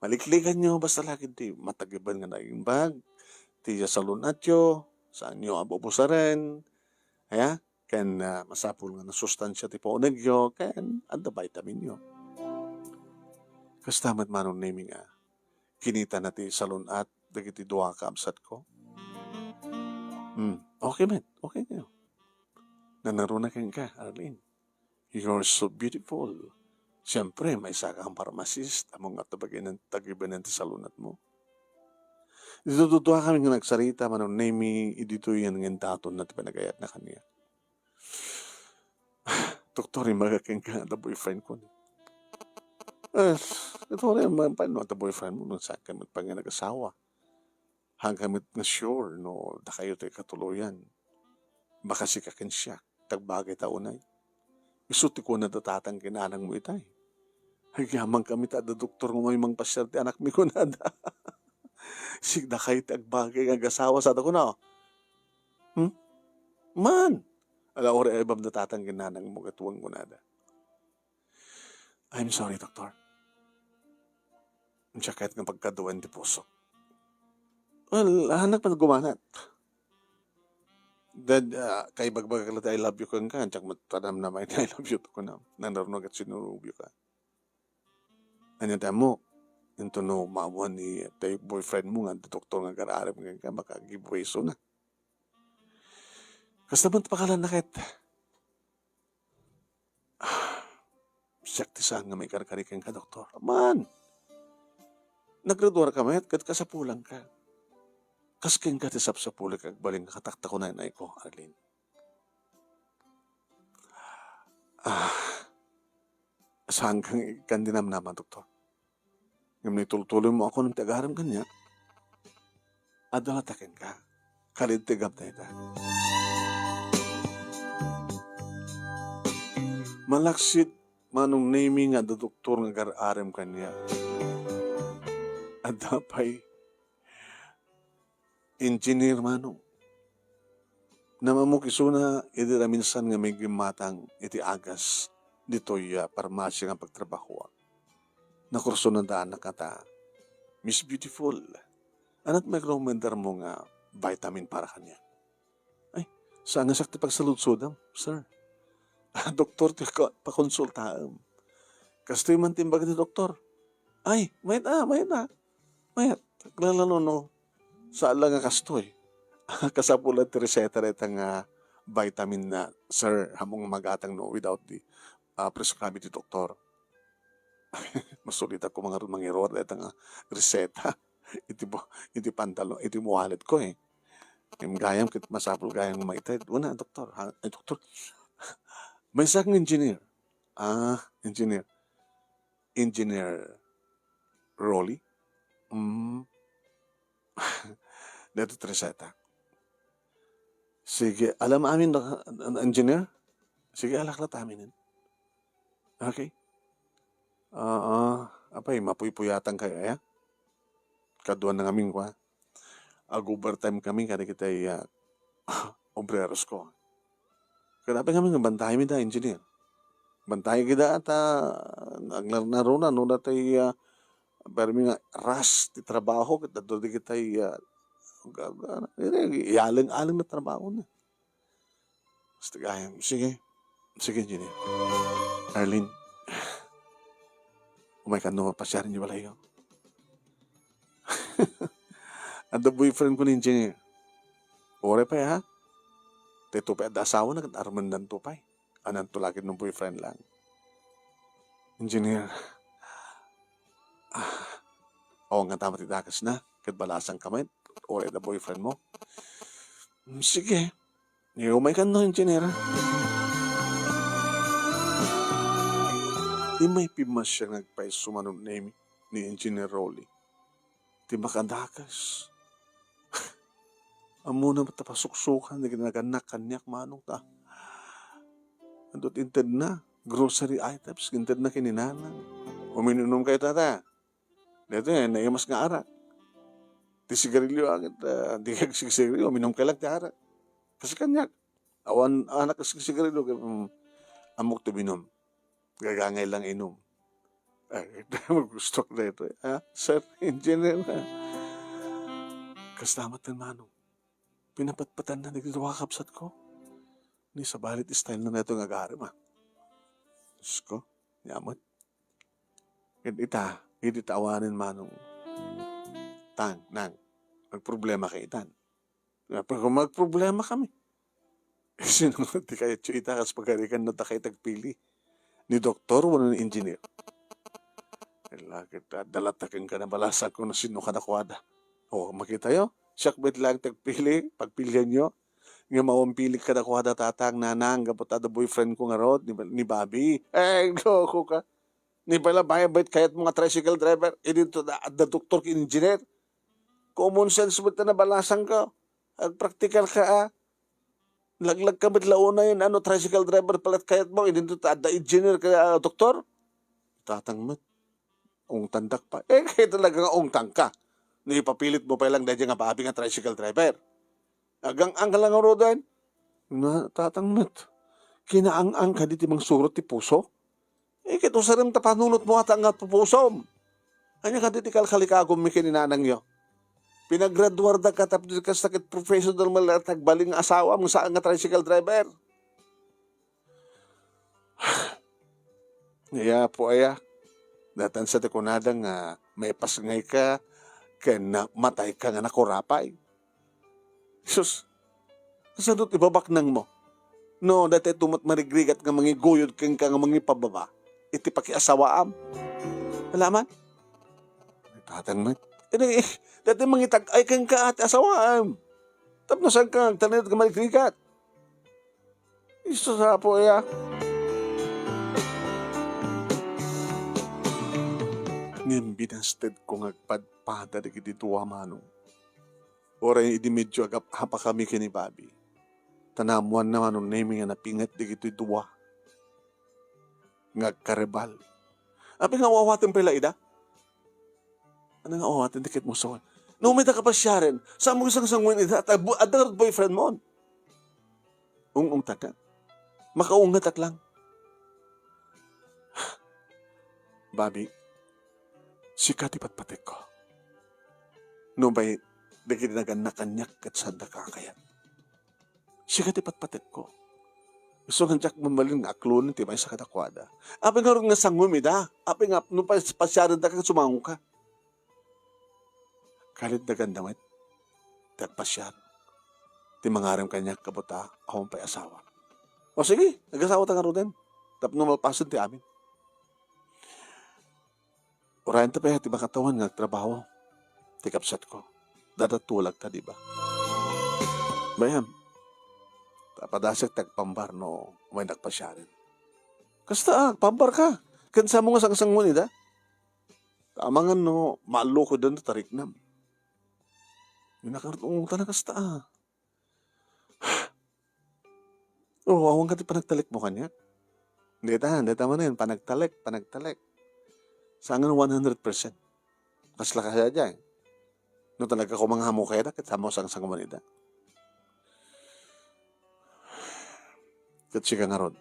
Maliklikanyo, basta la ket ti matagiben nga naimbag, ti salun-atyo, saanyo a bubusaren, ya, ken, ah, masapul nga nasustansia ti paunegyo, ken adda vitaminyo. Kasta met Manong Nemi nga kinitana ti salun-at dagiti dua a kabsatko. Hmm, okay met, okay kayo. Nanaruna kenka, Arlene. You're so beautiful. Siyempre, maysa kang pharmacist, ammom nga tagibanen, tagibanen ti salunatmo. Ditoy duduakami nga nagsarita, Manong Nemi, iditoy nga indaton na ti panagayatna kaniak. Doktor, imbaga kenka, adda boyfriend ko. Eh, doktor, imbaga, paano adda boyfriend mo? Nung saan ka met pay nga nag-asawa? Haanka met nga sure no dakayo ti katuloyan. Baka sika ken siak, ti agbagayta unay. Isu ti kunada tatang ken nanangmo itay. Agyamankami ta adda doktor nga umay mangpasiar ti anakmi kunada. Sika dakayo ti agbagay nga agasawa, sada kuna. Hmm? Man! Ala, uray ay babda tatang ken nanangmo, ket wen kunada. I'm sorry, doktor. Siak kayat nga pagkaduaen ti puso. Well, anak, man gumanat. Dad, ah, kaibagbagak la ti I love you kenka, diak met panamnama iti I love you to kunam. Nanarunag ket sinurubyo ka. Ania ti ammo? Intono maammoan ni ti boyfriend mo nga doktor nga agar-arem kenka, maka-give way so na. Kasta met pakalan na ket. Siak ti saan nga maikarkari kenka, doktor. Man! Naggraduar ka met, ket kasapulan ka. Kas kenka ti sapsapulek agbalin nga kataktakon a inayko, Arlene. Ah, saan kang ikkan dinamnama, doktor? Ngem no itultuloy mo ako no ti agarem kaniak, adda latta kenka. Kalid ti gap dayta. Malaksid Manong Nemi nga adda doktor nga agar-arem kaniak. Adda pay engineer, Manong. Naam-ammok isuna idi naminsan nga migimmatang iti agas ditoy a parmasia nga pagtrabahoak. Nakursunadannak ngata, "Miss Beautiful, ania ti ma-recommendar mo nga vitamin para kaniak?" "Ay, saan nga siak ti pagsaludsodam, sir. Doktor ti ka-, pakonsultaem." Kastoy man ti imbaga ti doktor. "Ay, mayat a, mayat a. Mayat, lalo no, saan la nga kastoy." Kasapul ti reseta dayta nga vitamin na, sir, ammok nga magatang no without the, ah, prescribe ti doktor. Masulitak ko nga mangiruar dayta nga reseta iti bu-, iti pantalon, iti wallet ko, eh. Ngem gayam ket masapul gayam nga maited. Una, doktor, ha? Ay, doktor. Maysa nga engineer. Ah, engineer. Engineer Rolly? Mm. Dito ti reseta. Sige, alam amin, engineer? Sige, alak la ta aminen. Okay. Ah, ah, apay, mapuypuyatan kayo, aya? Kaduan na ngamin, kwa. Ag-overtime kami, kadagiti, ah, obreros ko. Kada pa kami nga bantayan mi da, engineer. Bantayan kita, ta, agnarnaruna, no, datay, ah, permi nga ras ti trabaho, ket adda dagiti, ah, ga-, ga-, iyaleng-aleng na trabaho na. Basta gayam. Sige. Sige, Jenny. Arlene, umay ka no, pasiarin niyo balay, oh. Adda boyfriend ko ni Jenny. Ore pa, ha? Te to pa, adda asawa na, ket armendan to pa, eh. Anan to lagi no boyfriend lang. Engineer. Ah, awan nga tama ti dakes na. Ket balasan ka met. Ore da boyfriend mo. Mm, sige. Umay kan no, engineer. Immay pimmasia nga agpayso manen ni, ni Engineer Rolly. Ti makadakes. Ammona met ta pasuksokan dagiti nagannak kaniak, manong, ta. Adu ti intedna, grocery items, intedna ken ni nanang. Uminumkayo, tata. Daytoy, naimas nga arak. Ti sigarilio, agit, ah, di kag sigarilio, uminumkayo lang ti arak. Kasi kaniak, awan anak sigarilio, kay, mm, ammok ti uminum. Gagangay lang inum. Ay, gustok daytoy, ha? Sir, engineer, ha? Kasta met ti manong. Pinapatpatanna dagiti dua a kabsatko. Ni sabali ti style na daytoy nga agarem, ah. Diyos ko, ania met. Ket ita, idi ta awanen manong. Tang, nang, agproblema ka itan. Apay, kung magproblema kami. Sino nga ti kayatyo ita kas pagarigan no ta kay tagpili? Ni doktor wenno ni engineer? Ala ket, ah, adda latta kenka, nabalasan ko no sino kadakuada. O, makitayo? Siak met laeng ti agpili, pagpilianyo. Ngem awan pilik kadakuada, tatang, nanang, gapu ta adda boyfriend ko ngarud, ni, ni Bobby. Eh, loko ka. Ni pala, bayabay kayat mo nga tricycle driver, idinto da, adda doktor ken engineer. Common sense met ti nabalasan ko. Agpraktikal ka, ah. Laglag ka met la unay, ano, tricycle driver pala ti kayat mo, idinto ta adda engineer ka, ah, doktor. Tatang met. Ungtandak pa. Eh, kaya talaga nga ungtang ka. No ipapilit mo pa lang daydi nga Bobby nga tricycle driver. Agang-ang ka lang ngaruden. Na, tatang met. Kinaang-ang ka di ti mangsurot ti puso? Eh, ket usarem ta panunot mo ata nga pupusom. Ania kadi ti kalkalikagum mi ken ni nanangyo? Pinagraduar da ka tapno kasta ket professional man la ti agbalin nga asawam nga saan nga tricycle driver. Ni Apo aya, datan sa ti kunada nga maipasngay ka ken na-, matay ka nga nakurapay. Sus, kasano ti ibabaknang mo? No, daytoy met marigrigat nga mangiguyod kenka nga mangipababa iti pakiasawaam. Alaman? Tatang met. Idi, daytoy mangitag-ay kenka ti asawaam. Tapno saan ka agtalinaed nga marigrigat? Isu sa Apo aya. Ngem binasted ko nga agpadpada dagiti dua, manong. Uray idi medyo agap-apakami ken ni Bobby, ta naammoanna manong Nemi nga napinget dagiti dua nga agkarebal. Apay nga aw-awatem pay la ida? Ania nga aw-awatem ti ket musuan? No umay da kapasiaren, saan mo sangsangoen ida? Adda, adda boyfriend mo. Ung-ungtannak. Makaungetak lang. Bobby, sika ti patpatekko. Nupay dagiti nagannak kaniak ket saandaka a kayat. Sika ti patpatekko. Isu nga diak mabalin nga aklonen ti maysa kadakuada. Apay ngarud nga sangom ida? Apay nga no pas-, pasiarendaka ket sumangoka? Kalit daganda met ti agpasiar. Ti mangarem kaniak gapu ta awan pay asawa. O sige, agasawata ngaruden. Tapno malpasen ti amin. Urayenta pay ti makatawan nga agtrabaho ti kabsatko. Dadatulagta, di ba? Bayam, ta padasek ti agpambar no umay nakpasiaren. Kasta, ah, agpambarka. Ken saan mo nga sangsangon ida? Ta amangan no maalluko ida no tariknam. Yung nakartungtana kasta, ah. Oo, awan ka ti panagtalekmo kaniak. Dita, dita manen, panagtalek, panagtalek. Saan nga one hundred percent? Kasla kaya diay. No talaga kumangamo kaya da, ket samo sangsanguman ida. Ket sika ngarud.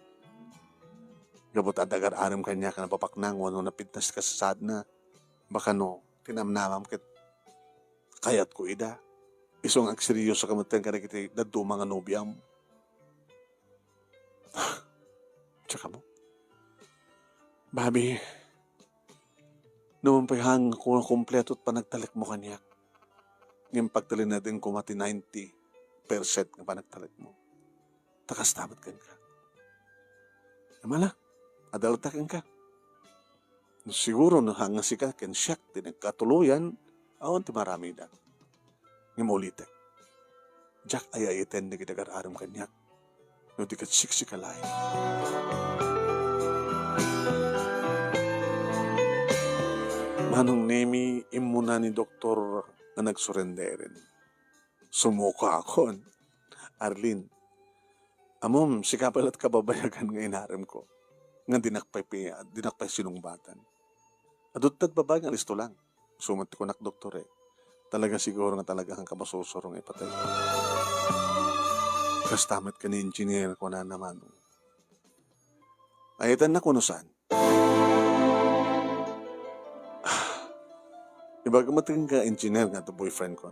Gapu ta adda agar-arem kaniak nga napapaknang wenno napintas ti kasasaadna. Baka no, tinamnamam ket kayatko ida. Isu nga agseryoso ka metten kadagiti dadduma nga nobiam. Tsaka mo, Bobby, no man pay hang nga kumpleto ti panagtalekmo kaniak, ngem pagtalinaden koma ti ninety percent nga panagtalekmo. Ta kasta met kenka. Amala, adalta kenka. No siguro no hang nga sika ken siak ti nagkatuloyan, awan ti maaramidak. Ngem ulitek, diak ay-ayten dagiti agar-arem kaniak no di ket siksika laeng. Manong Nemi, immuna ni doktor nga nagsurrenderen. Sumukakon. Arlene, ammom, sika pay la't kababayagan nga inaremko. Nga dinak pay pi-, dinak pay sinungbatan. Adu ti babai nga alisto lang. Isu met ti kunak, doktor, eh. Talaga siguro nga talaga nga masursuro nga ipatay. Kasta met ken ni engineer, kunana, Manong. Ay-aytennak wenno saan? Ibagam met kenka, engineer, nga adda boyfriendkon.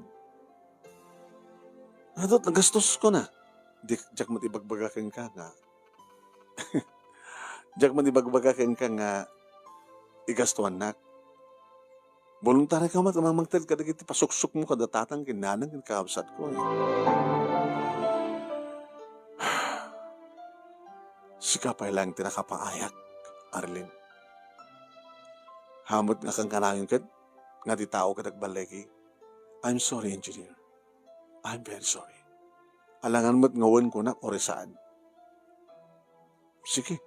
Adu ti gastos ko na. Di, diak met ibagbaga kenka nga. Diak met ibagbaga kenka nga igastuannak. Boluntario ka met nga mangted kadagiti pasuksokmo kada tatang ken nanang ken kakabsatko. Sika pay laeng ti nakapaayak, Arlene. Haanmo nga kankanayon ket nga ti tao ket agballigi. I'm sorry, engineer. I'm very sorry. Alangan met nga wen kunak uray saan. Sige.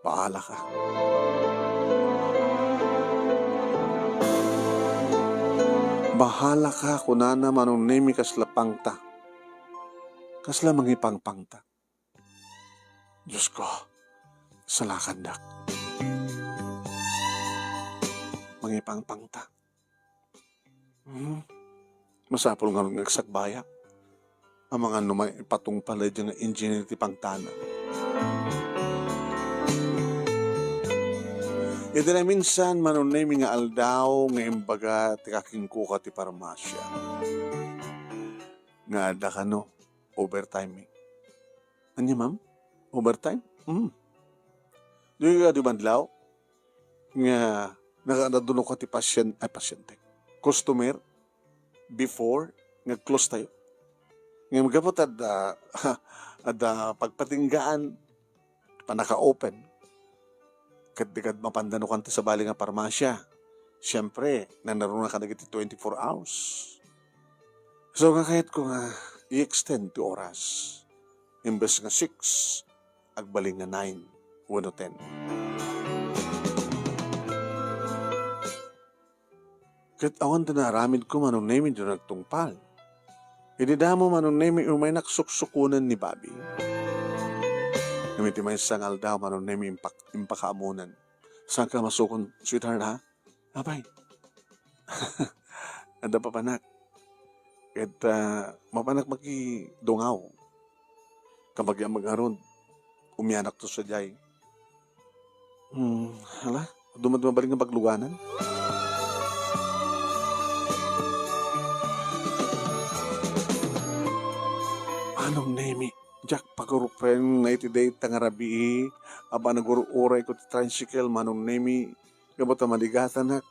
Bahala ka. Bahala ka, kunana, Manong Nemi, kasla pangta. Kasla mangipangpangta. Diyos ko, salakandak. Mangipangpangta. Hmm. Masapul ngarud nga agsakbayak. Amangan no maipatungpal daydiay nga engineer ti pangtana. Iti naminsan, Manong Nemi, nga aldaw nga imbaga ti kakingkuka ti parmasia nga adda kano overtime. Ania, ma'am? Overtime? Hmm. Di ka di madlaw nga nakadadunok ka ti pasien-, ay, pasyente. Customer before nga close tayo. Ngem gapu ta adda, adda pagpatinggaan, pannaka-open. Ket di kad mapandanukan ti sabali nga parmasia. Siempre, nanaruna kadagiti twenty-four hours. So, nga kayatko nga i-extend ti oras. Imbes nga six, agbalin nga nine wenno ten. Ket awan ti naaramidko, Manong Nemi, dino nagtungpal. Idi damo, Manong Nemi, umaynak suksukonen ni Bobby. Ngem iti maysa nga aldaw, Manong Nemi, impak-, impakaamonan. Saanka masukon, sweetheart, ha? Apay. Adda papanak. Ket, ah, mapanak makidungaw. Kabagian met ngarud, umianakto sadiay. Hmm, hala, adu met mabalin nga pagluganan. Manong Nemi, diak pagurupeng na iti dayta nga rabii, a ba nagur-urayko ti tricycle, Manong Nemi. Gapu ta maligatanak,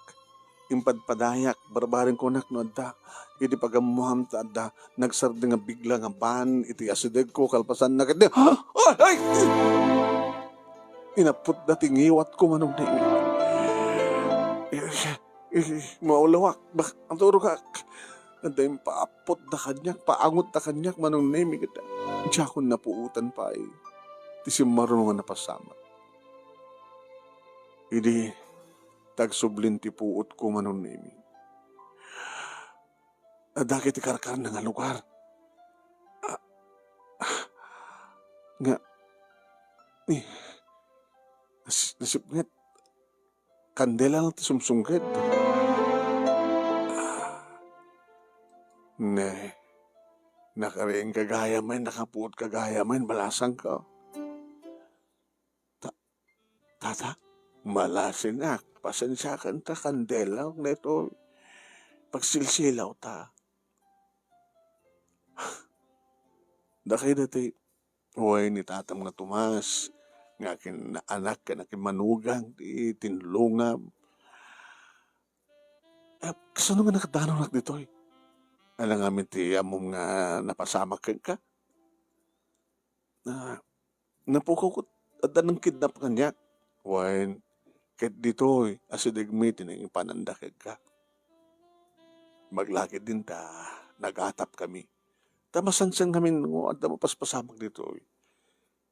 impadpadayak, barbarenkonak no adda. Idi pagammoam ta adda nagsardeng a bigla nga ban iti asidegko, kalpasanna ket, ay, ay! Inapputda ti ngiwatko, Manong Nemi. Eh, eh, maulawak, bak-, naturogak. Adda impaapputda kaniak, paangotda kaniak, Manong Nemi, ket diakon napuotan pay ti simmaruno nga napasamak. Idi ta agsublin ti puotko, Manong Nemi. Adda ket ti karkarna nga lugar. Ah, ah, nga, eh, nas-, nasipnget. Kandela ti sumsungked. Ah, ne, nakariingka gayam, nakapuotka gayam, balasangko. Ta-, tata, malasinak. Pasensiakan ta kandela, ne to. Pagsilsilaw ta. Dakay dati, wen, ni tatam nga Tomas, nga akin-, anak ken akin-, manugang ti tinulongam. Eh, kasano nga nakadanonnak ditoy? Ania ngamin ti ammom nga napasamak kenka? Na, napukaw ket adda nangkidnap kaniak. Wen, ket ditoy, asidegmi ti nangipananda kenka. Maglakidin ta nagatapkami. Ta masansian ngamin no adda mapaspasamak ditoy.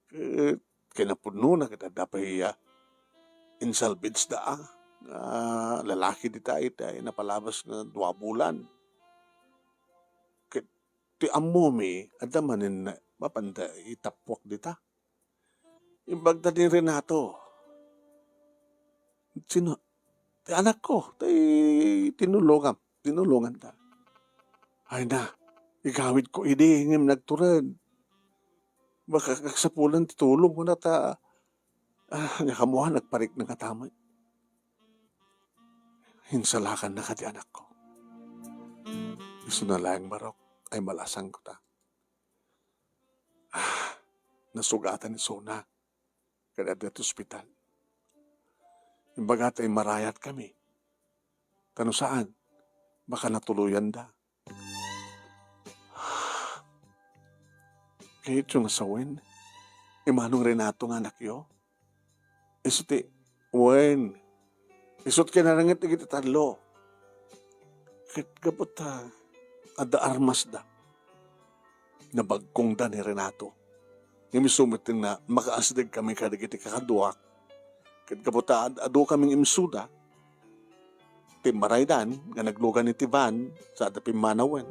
Ket kinapudnona ket adda pay, ah, insalvageda, ah, nga lalaki dita iti napalabas nga dua bulan. Ket ti ammomi, adda manen mapanda itappuak dita. Imbagda ni Renato, "Sino?" "Ti anakko, ti tinulongam, tinulonganta." "Ay na, igawidko idi ngem nagtured. Baka agsapulan ti tulong," kuna ta, ah, ania, ammoan, nagparikneng a tamen. Insalakanna kadi anakko. Isuna laeng, Barok, ay malasangko ta. Ah, nasugatan isuna. Ket adda ti ospital. Imbaga ta immarayatkami. Ta no saan, baka natuloyanda. Kayatyo nga sawen, ni Manong Renato nga anakyo? Isu ti, wen, isu ti kinarenget dagiti tallo. Ket gapu ta adda armasda, nabagkongda ni Renato. Ngem isu met nga makaasidegkami kadagiti kakaduak. Ket gapu ta ad-, adu kami nga imsuda, timmaraydan nga naglugan iti van, sada pimmanawen.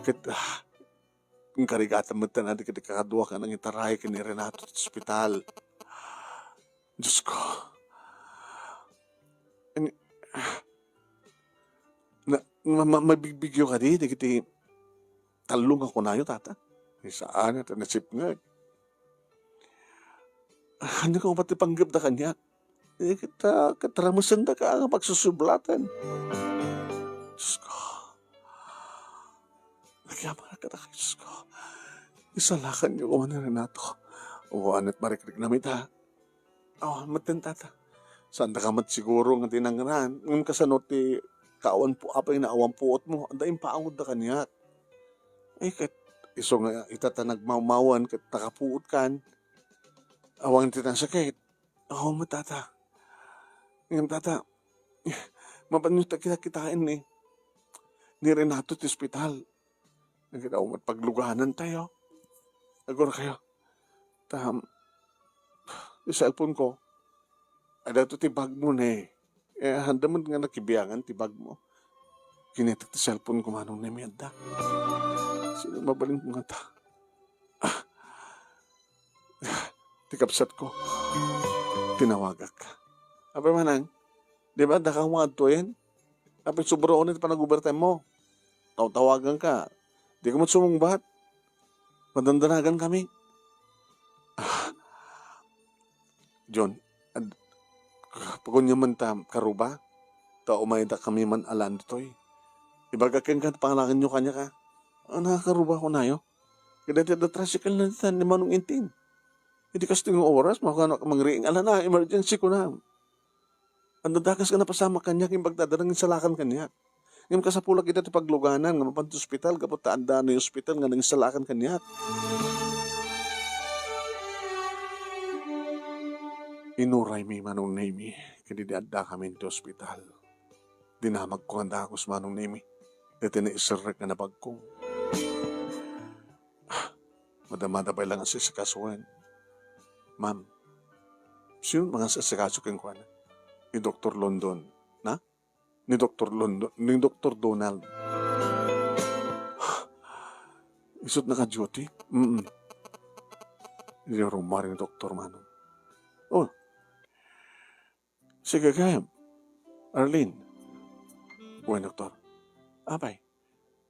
Ket, ah, inkarigatan met dagiti kakaduak nga nangitaray ken ni Renato ti ospital. Diosko. Ani, na, ma-, ma-, mabigbigyo kadi dagiti tallo nga kunayo, Tata? Ni saan, ta nasipnget. Ania koma ti panggepda kaniak? Eh, ket, ah, ket ramesendaka nga pagsusublatan. Diosko. Nagyamanak kadaka, Diosko. Isalakanyo koma ni Renato. Awan met marikriknam ita. Awan met, Tata. Saandaka met siguro nga dinangran. Ngem kasano ti kaawan pu-, apay nga awan puotmo? Adda impaangotda kaniak. Eh, ket isu nga ita ta nagmawmawan ket nakapuotkan. Awan ti nasakit. Oo met, Tata. Ngem, Tata, mapanyo ta kita-kitaen ni, ni Renato ti ospital. Nagkita met pagluganantayo. Agurakayo. Ta, ti cellphone ko, adda ti bagmo ne. Eh, haanda met nga nakibiangan ti bagmo. Kinitak ti cellphone ko, Manong Nemi, adda. Sino mabalin ko ngata? Ah, ti kabsatko, tinawagak. Apay, Manang, di ba, adda ka nga adtoyen? Apay, sobra unay ti panag-overtime mo. Tawtawaganka. Di ka met sumungbat. Madandanagan kami. Ah, John, ad-, paguniam man ta karuba, ta umayda kami man alan ditoy. Ibagak kenka ti pangalakenyo kaniak. Ana, karuba, kunayo. Kadaytoy adda tricycle na ditan ni Manong Intin. Idi kastoy nga oras, makano mangriing, alana, emergency, kunam. Adda dakes nga napasamak kaniak, imbag ta adda nangisalakan kaniak. Ngem kasapulak ita ti pagluganan nga mapan ti ospital, gapu ta adda nangisalakan kaniak. Inuraymi, Manong Nemi, ket idi addakami ti ospital, dinamagko nga dagus, Manong Nemi, iti naiserrek nga nabagko. Madamada pay lang a sisikasuen. Ma'am, sino mangasikaso kenkuana? Ni Doktor London, na? Ni Doktor London, ni Doktor Donald. Isut' naka-duty? Mm. Idi rummuar ni Doktor Manong. Oh. Sige, kayam. Arlene. Wen, Doktor. Apay,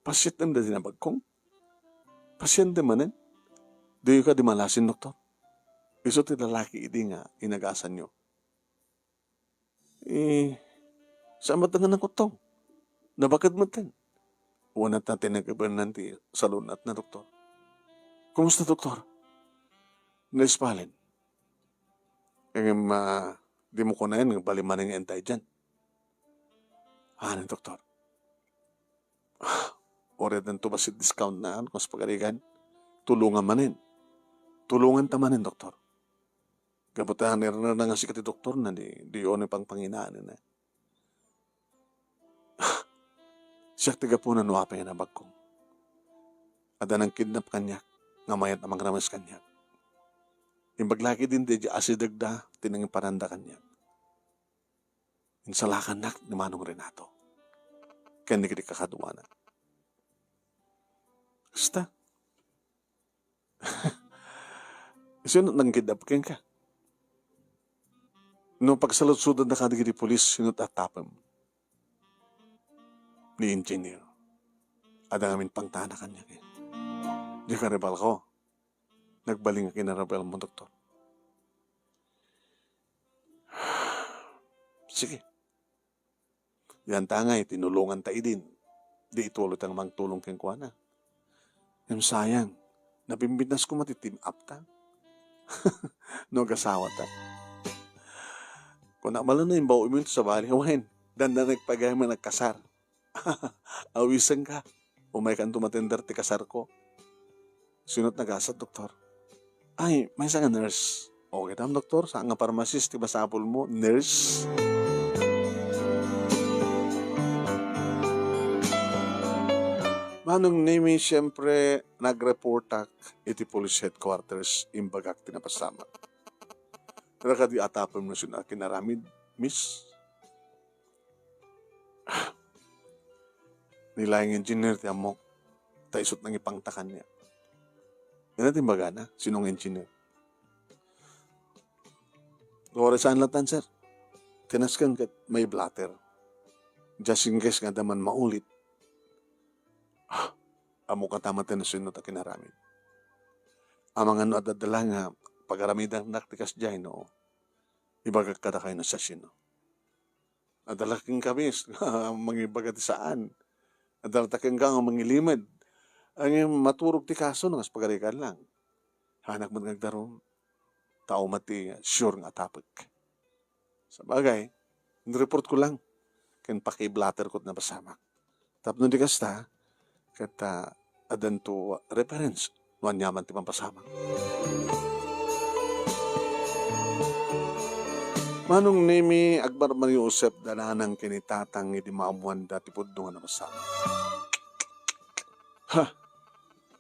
pasienteem daydi nabagkong? Pasiente manen? Diyo kadi malasin, Doktor? Isu ti lalaki idi nga inagasanyo. Eh, saan met nga nakuttong? Nabaked metten. Wen, ta ti nagibelnan ti salun-atna, Doktor. Kumusta, Doktor? Naispalen. Ngem, ah, dimo kunaen nga bali manen nga entay diyan. Anen, Doktor? Uray addanto bassit discount na, ano, kas pagarigan. Tulongan manen. Tulonganta manen, Doktor. Gapu ta nirnirna nga sika ti doktorna, di, di unay pangpanginaanna. Siak ti gapuna no apay nga nabagkong. Adda nangkidnap kaniak, nga mayat a mangrames kaniak. Imbag la ketdin ti asidegda ti nangipananda kaniak. Insalakannak ni Manong Renato ken dagiti kakaduana. Kasta. Sino nangkidnap kenka? No pagsaludsodanda kadagiti pulis, sino ti atapem? Ni Engineer. Adda ngamin pangtana kaniak. Diak karibalko. Nagbalin nga kinaribalmo, Doktor. Sige. Yan ta ngay, tinulonganta idin. Di ituloy ta nga mangtulong kenkuana. Ngem sayang, nabimbintas koma ti team up ta. No agasawata. Kuna, mala no imbaw iminto sa bali, wen, danda nagpagayam nga nagkasar. Awisenka. Umaykanto matender ti kasarko. Sino ti nagasat, Doktor? Ay, maysa nga nurse. Okay, tam, Doktor, saan nga pharmacist ti masapulmo? Nurse? Manong Nemi, siyempre, nagreportak iti police headquarters, imbagak ti napasamak. Kada kadi atapem no sino a kinaramid, miss? Ni laeng engineer ti ammok, ta isut' nangipangta kaniak. Yan ti imbagana, sino nga engineer? Uray saan latan, sir. Kinasken ket may blotter. Just in case nga adda man maulit. Ah, ammok koma ta manen no sino ta kinaramid. Amangan no adda la nga pagaramidannak ti kasdiay no ibagak kadakayo no siasino. Adda la kenka, miss, nga mangibaga ti saan. Adda la kenka nga mangilimed. Ngem maturog ti kaso no kas pagarikan lang. Hanak met nga agdarum. Tao met ti sure nga atapek. Sabagay, inreportko lang. Ken pakiblatterko ti napasamak. Tapno di kasta, ket, ah, addanto reference no aniaman ti mapasamak. Manong Nemi, agbarbar ni Josep, dananang ken ni Tatang idi maammoanda ti pudno nga napasamak. Ha!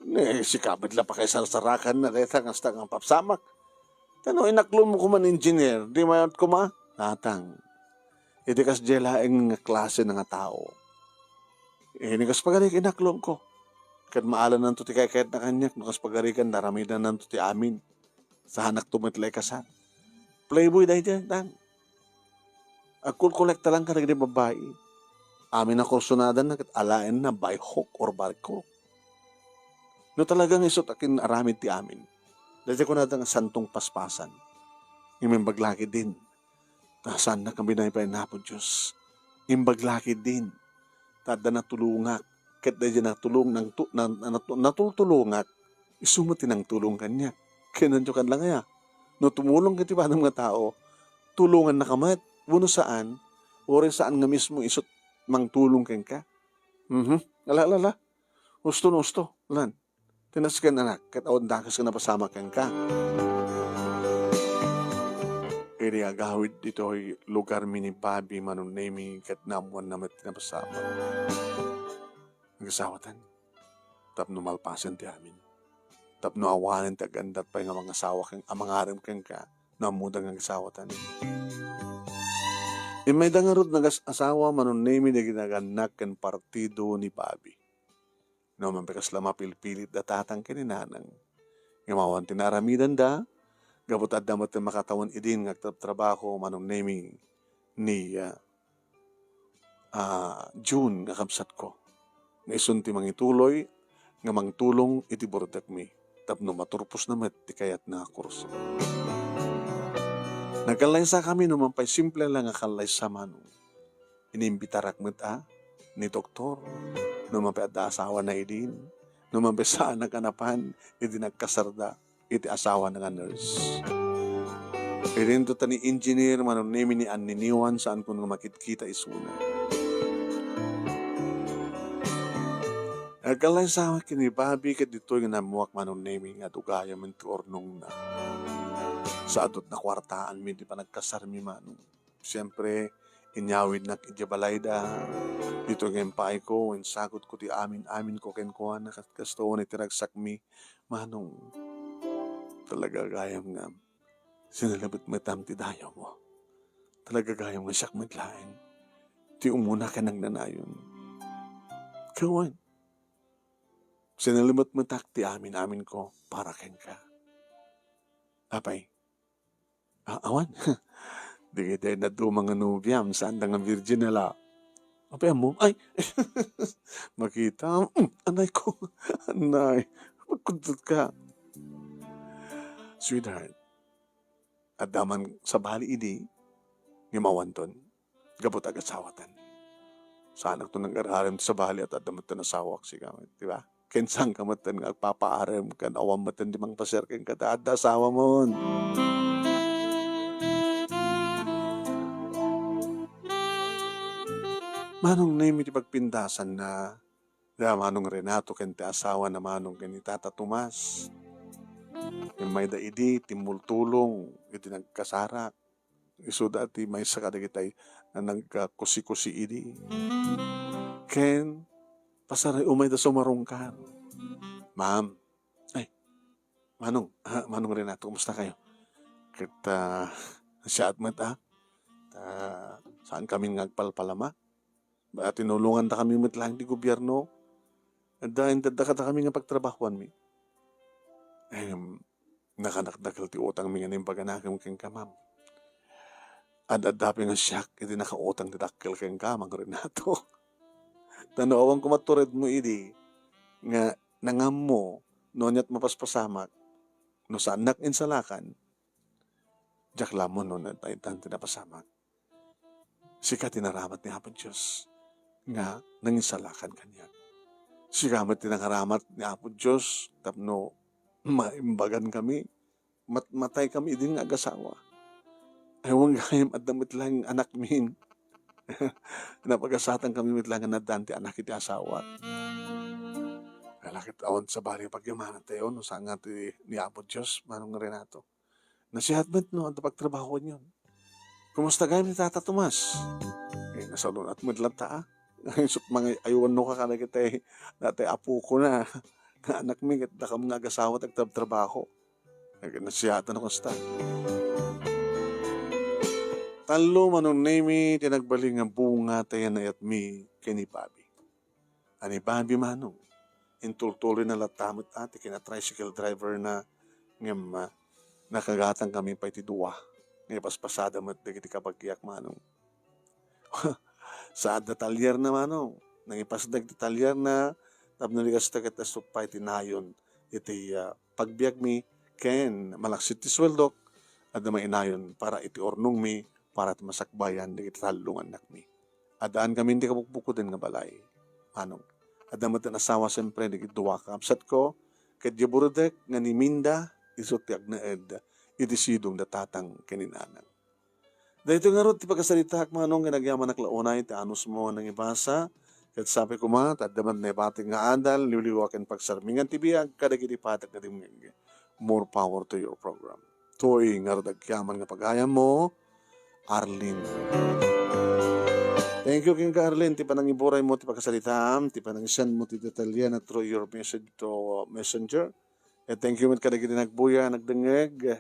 Ni sika met la pakaisarsarakanna dayta nga kasta nga pasamak. Ta no inaklonmo koma, engineer, di mayat koma? Tatang, idi kasdiay laeng nga klase nga tao, eh, ni kas pagarikan inaklonko. Ket maalananto ti kaykayatna kaniak no kas pagarikan naramidannanto ti amin. Saanakto met la ikasar. Playboy daydiay, Tang. Agkolkolekta lang kadagiti babbai. Amin a kursonadanna ket alaenna by hook or by crook. No talaga nga isu ti akin-aramid ti amin, dayta kunada nga santong paspasan. Ngem imbag la ketdin, ta saannak a binaybayan ni Apo Dios. Imbag la ketdin, ta adda natulongak, ket daydi natulong, nangtu-, na-, na-, natultulongak, isu met ti nangtulong kaniak. Ket nandiokan la aya? No tumulong iti padam nga tao, tulongannaka met, wenno saan, uray saan nga mismo isu ti mangtulong kenka. Mhm. Ala, ala, ala. Husto no husto, lan. Tinasken, anak, ket awan dakes nga napasamak kenka. Idi agawid ditoy lugarmi ni Bobby, Manong Nemy, ket naammoanna met ti napasamak. Agasawatan. Tapno malpasen ti amin. Tapno awanen ti agandat pay nga mangasawa ken, a mangarem kenka, no ammoda nga agasawatan. Immayda ngarud nga agas-asawa, Manong Nemy, dagiti nagannak ken partido ni Bobby. No mapikasla, mapilpilit da tatang ken ni nanang. Ngem awan ti naaramidanda, gapu ta adda met ti makatawen idin nga agtrabtrabaho, Manong Nemy, ni, ah, ah, June nga kabsatko. Nga isun ti mangituloy nga mangtulong iti burdekmi tapno maturposna met ti kayatna nga kurso. Nagkallaysakami, no man pay simple la nga kallaysa, Manong. Inimbitarak met a ni doktor, no man pay adda asawana idin, no man pay saanak a napan idi nagkasarda iti asawana nga nurse. Idinto ta ni engineer, Manong Nemy, ni anniniwan, saanko nga makitkita isuna. Nagkallaysawak ken ni Bobby ket ditoy nga nammuak, Manong Nemy, nga adu gayam ti urnongna. Saanto ti nakuartaanmi ti panagkasarmi, Manong. Siempre, inyawidnak idiay balayda. Ditoy nga impaayko, insagutko ti amin-aminko kenkuana, ket kastoy iti ragsakmi, Manong. Talaga gayam nga sinalabet metam ti dayawmo. Talaga gayam nga siak met laeng ti umuna ken nagnanayon. Kawan, sinalabet metak ti amin-aminko para kenka. Apay, ah, awan. Dagiti naduma nga nobiam, saanda nga virgin, ala. Apay ammo? Ay! Makita. Mm, anay ko. Anay. Magkudtot ka. Sweetheart, adda man sabali idi, ngem awanton. Gapu ta agasawatan. Saanakto nga agar-arem ti sabali, at adda metten asawak, sika met, di ba? Ken saanka metten nga agpapaarem, ken awan metten ti mangpasiar kenka ta adda asawamon. Manong Nemy ti pagpindasanna, da Manong Renato ken ti asawana, Manong, ken ni Tata Tomas. Immayda idi, timmultulong iti nagkasarak. Isuda ti maysa kadagitay a nagkusi-kusi idi. Ken, pasar-, umayda sumarungkar. Ma'am, ay, Manong, ah, Manong Renato, kumusta kayo? Ket, ah, siak met, ah. Ta, saan kami nga agpalpalama? Ba, tinulongandakami met laeng ti gobierno. Adda, intedda kadakami nga pagtrabahoanmi. Em, nakanakdakkel ti utangmi nga naimbaganakem kenka, ma'am. Ad-adda pay nga siak iti nakautang ti dakkel kenka, Mang Renato. Ta no awan koma turedmo idi nga nangammo no ania't mapaspasamak, no saannak insalakan, diak la ammo no naitdan ti napasamak. Sika ti naramat ni Apo Dios nga nangisalakan kaniak. Sika met ti nangaramat ni Apo Dios tapno maimbagan kami, mat-, matay kami idin nga agasawa. Ay, wen gayam, adda met laeng anakmin. Napagasatan kami met laeng nga naddan ti anak iti asawa. Ala ket awan sabali pagyamanantayo no saan nga ti ni Apo Dios, Manong Renato. Nasihat met no adda pagtrabahoanyon. Kumusta gayam ni Tata Tomas? Eh, nasalun-at met latta, ah. Isut' mangay-aywanno ka kadagitay, dagitay apokona, nga anakmi, ket dakami nga agasawa ti agtrabtrabaho. Ay, nasihatan no kasta. Tallo, Manong Nemy, ti nagbalin nga bunga ti naayatmi ken ni Bobby. A ni Bobby, Manong, intultuloyna latta met a ti kina-tricycle driver na, ngem, ah, nakagatangkami pay ti dua nga ipaspasada met dagiti kabagiak, Manong. Saadda talierna, Manong. Nangipasda ti talierna, tapno di kasta ket asupay ti nayon iti, ah, pagbiagmi ken malaksid ti sueldok, adda mainayon para iti urnongmi, para ti masakbayan dagiti tallo nga annakmi. Addaan kami iti kabukbukoden nga balay. Manong, adda met ti asawa, siempre, dagiti dua kakabsatko, ket di burutek nga ni Minda, isu ti agnaed iti sidong da tatang ken ni nanang. Daytoy ngarud ti pakasaritaak, Manong, ken agyamanak la unay ti anusmo nga nangibasa, ket sapay koma, ta adda met naibatik nga adal, liwliwa ken pagsarmingan ti biag kadagiti padak nga dimngeg. More power to your program. Toy ngarud agyaman nga pagayammo, Arlene. Thank you kenka, Arlene, ti panangiburaymo ti pakasaritaam, ti panangisendmo ti detalye na through your message to messenger. And thank you met kadagiti nagbuya, nagdengngeg.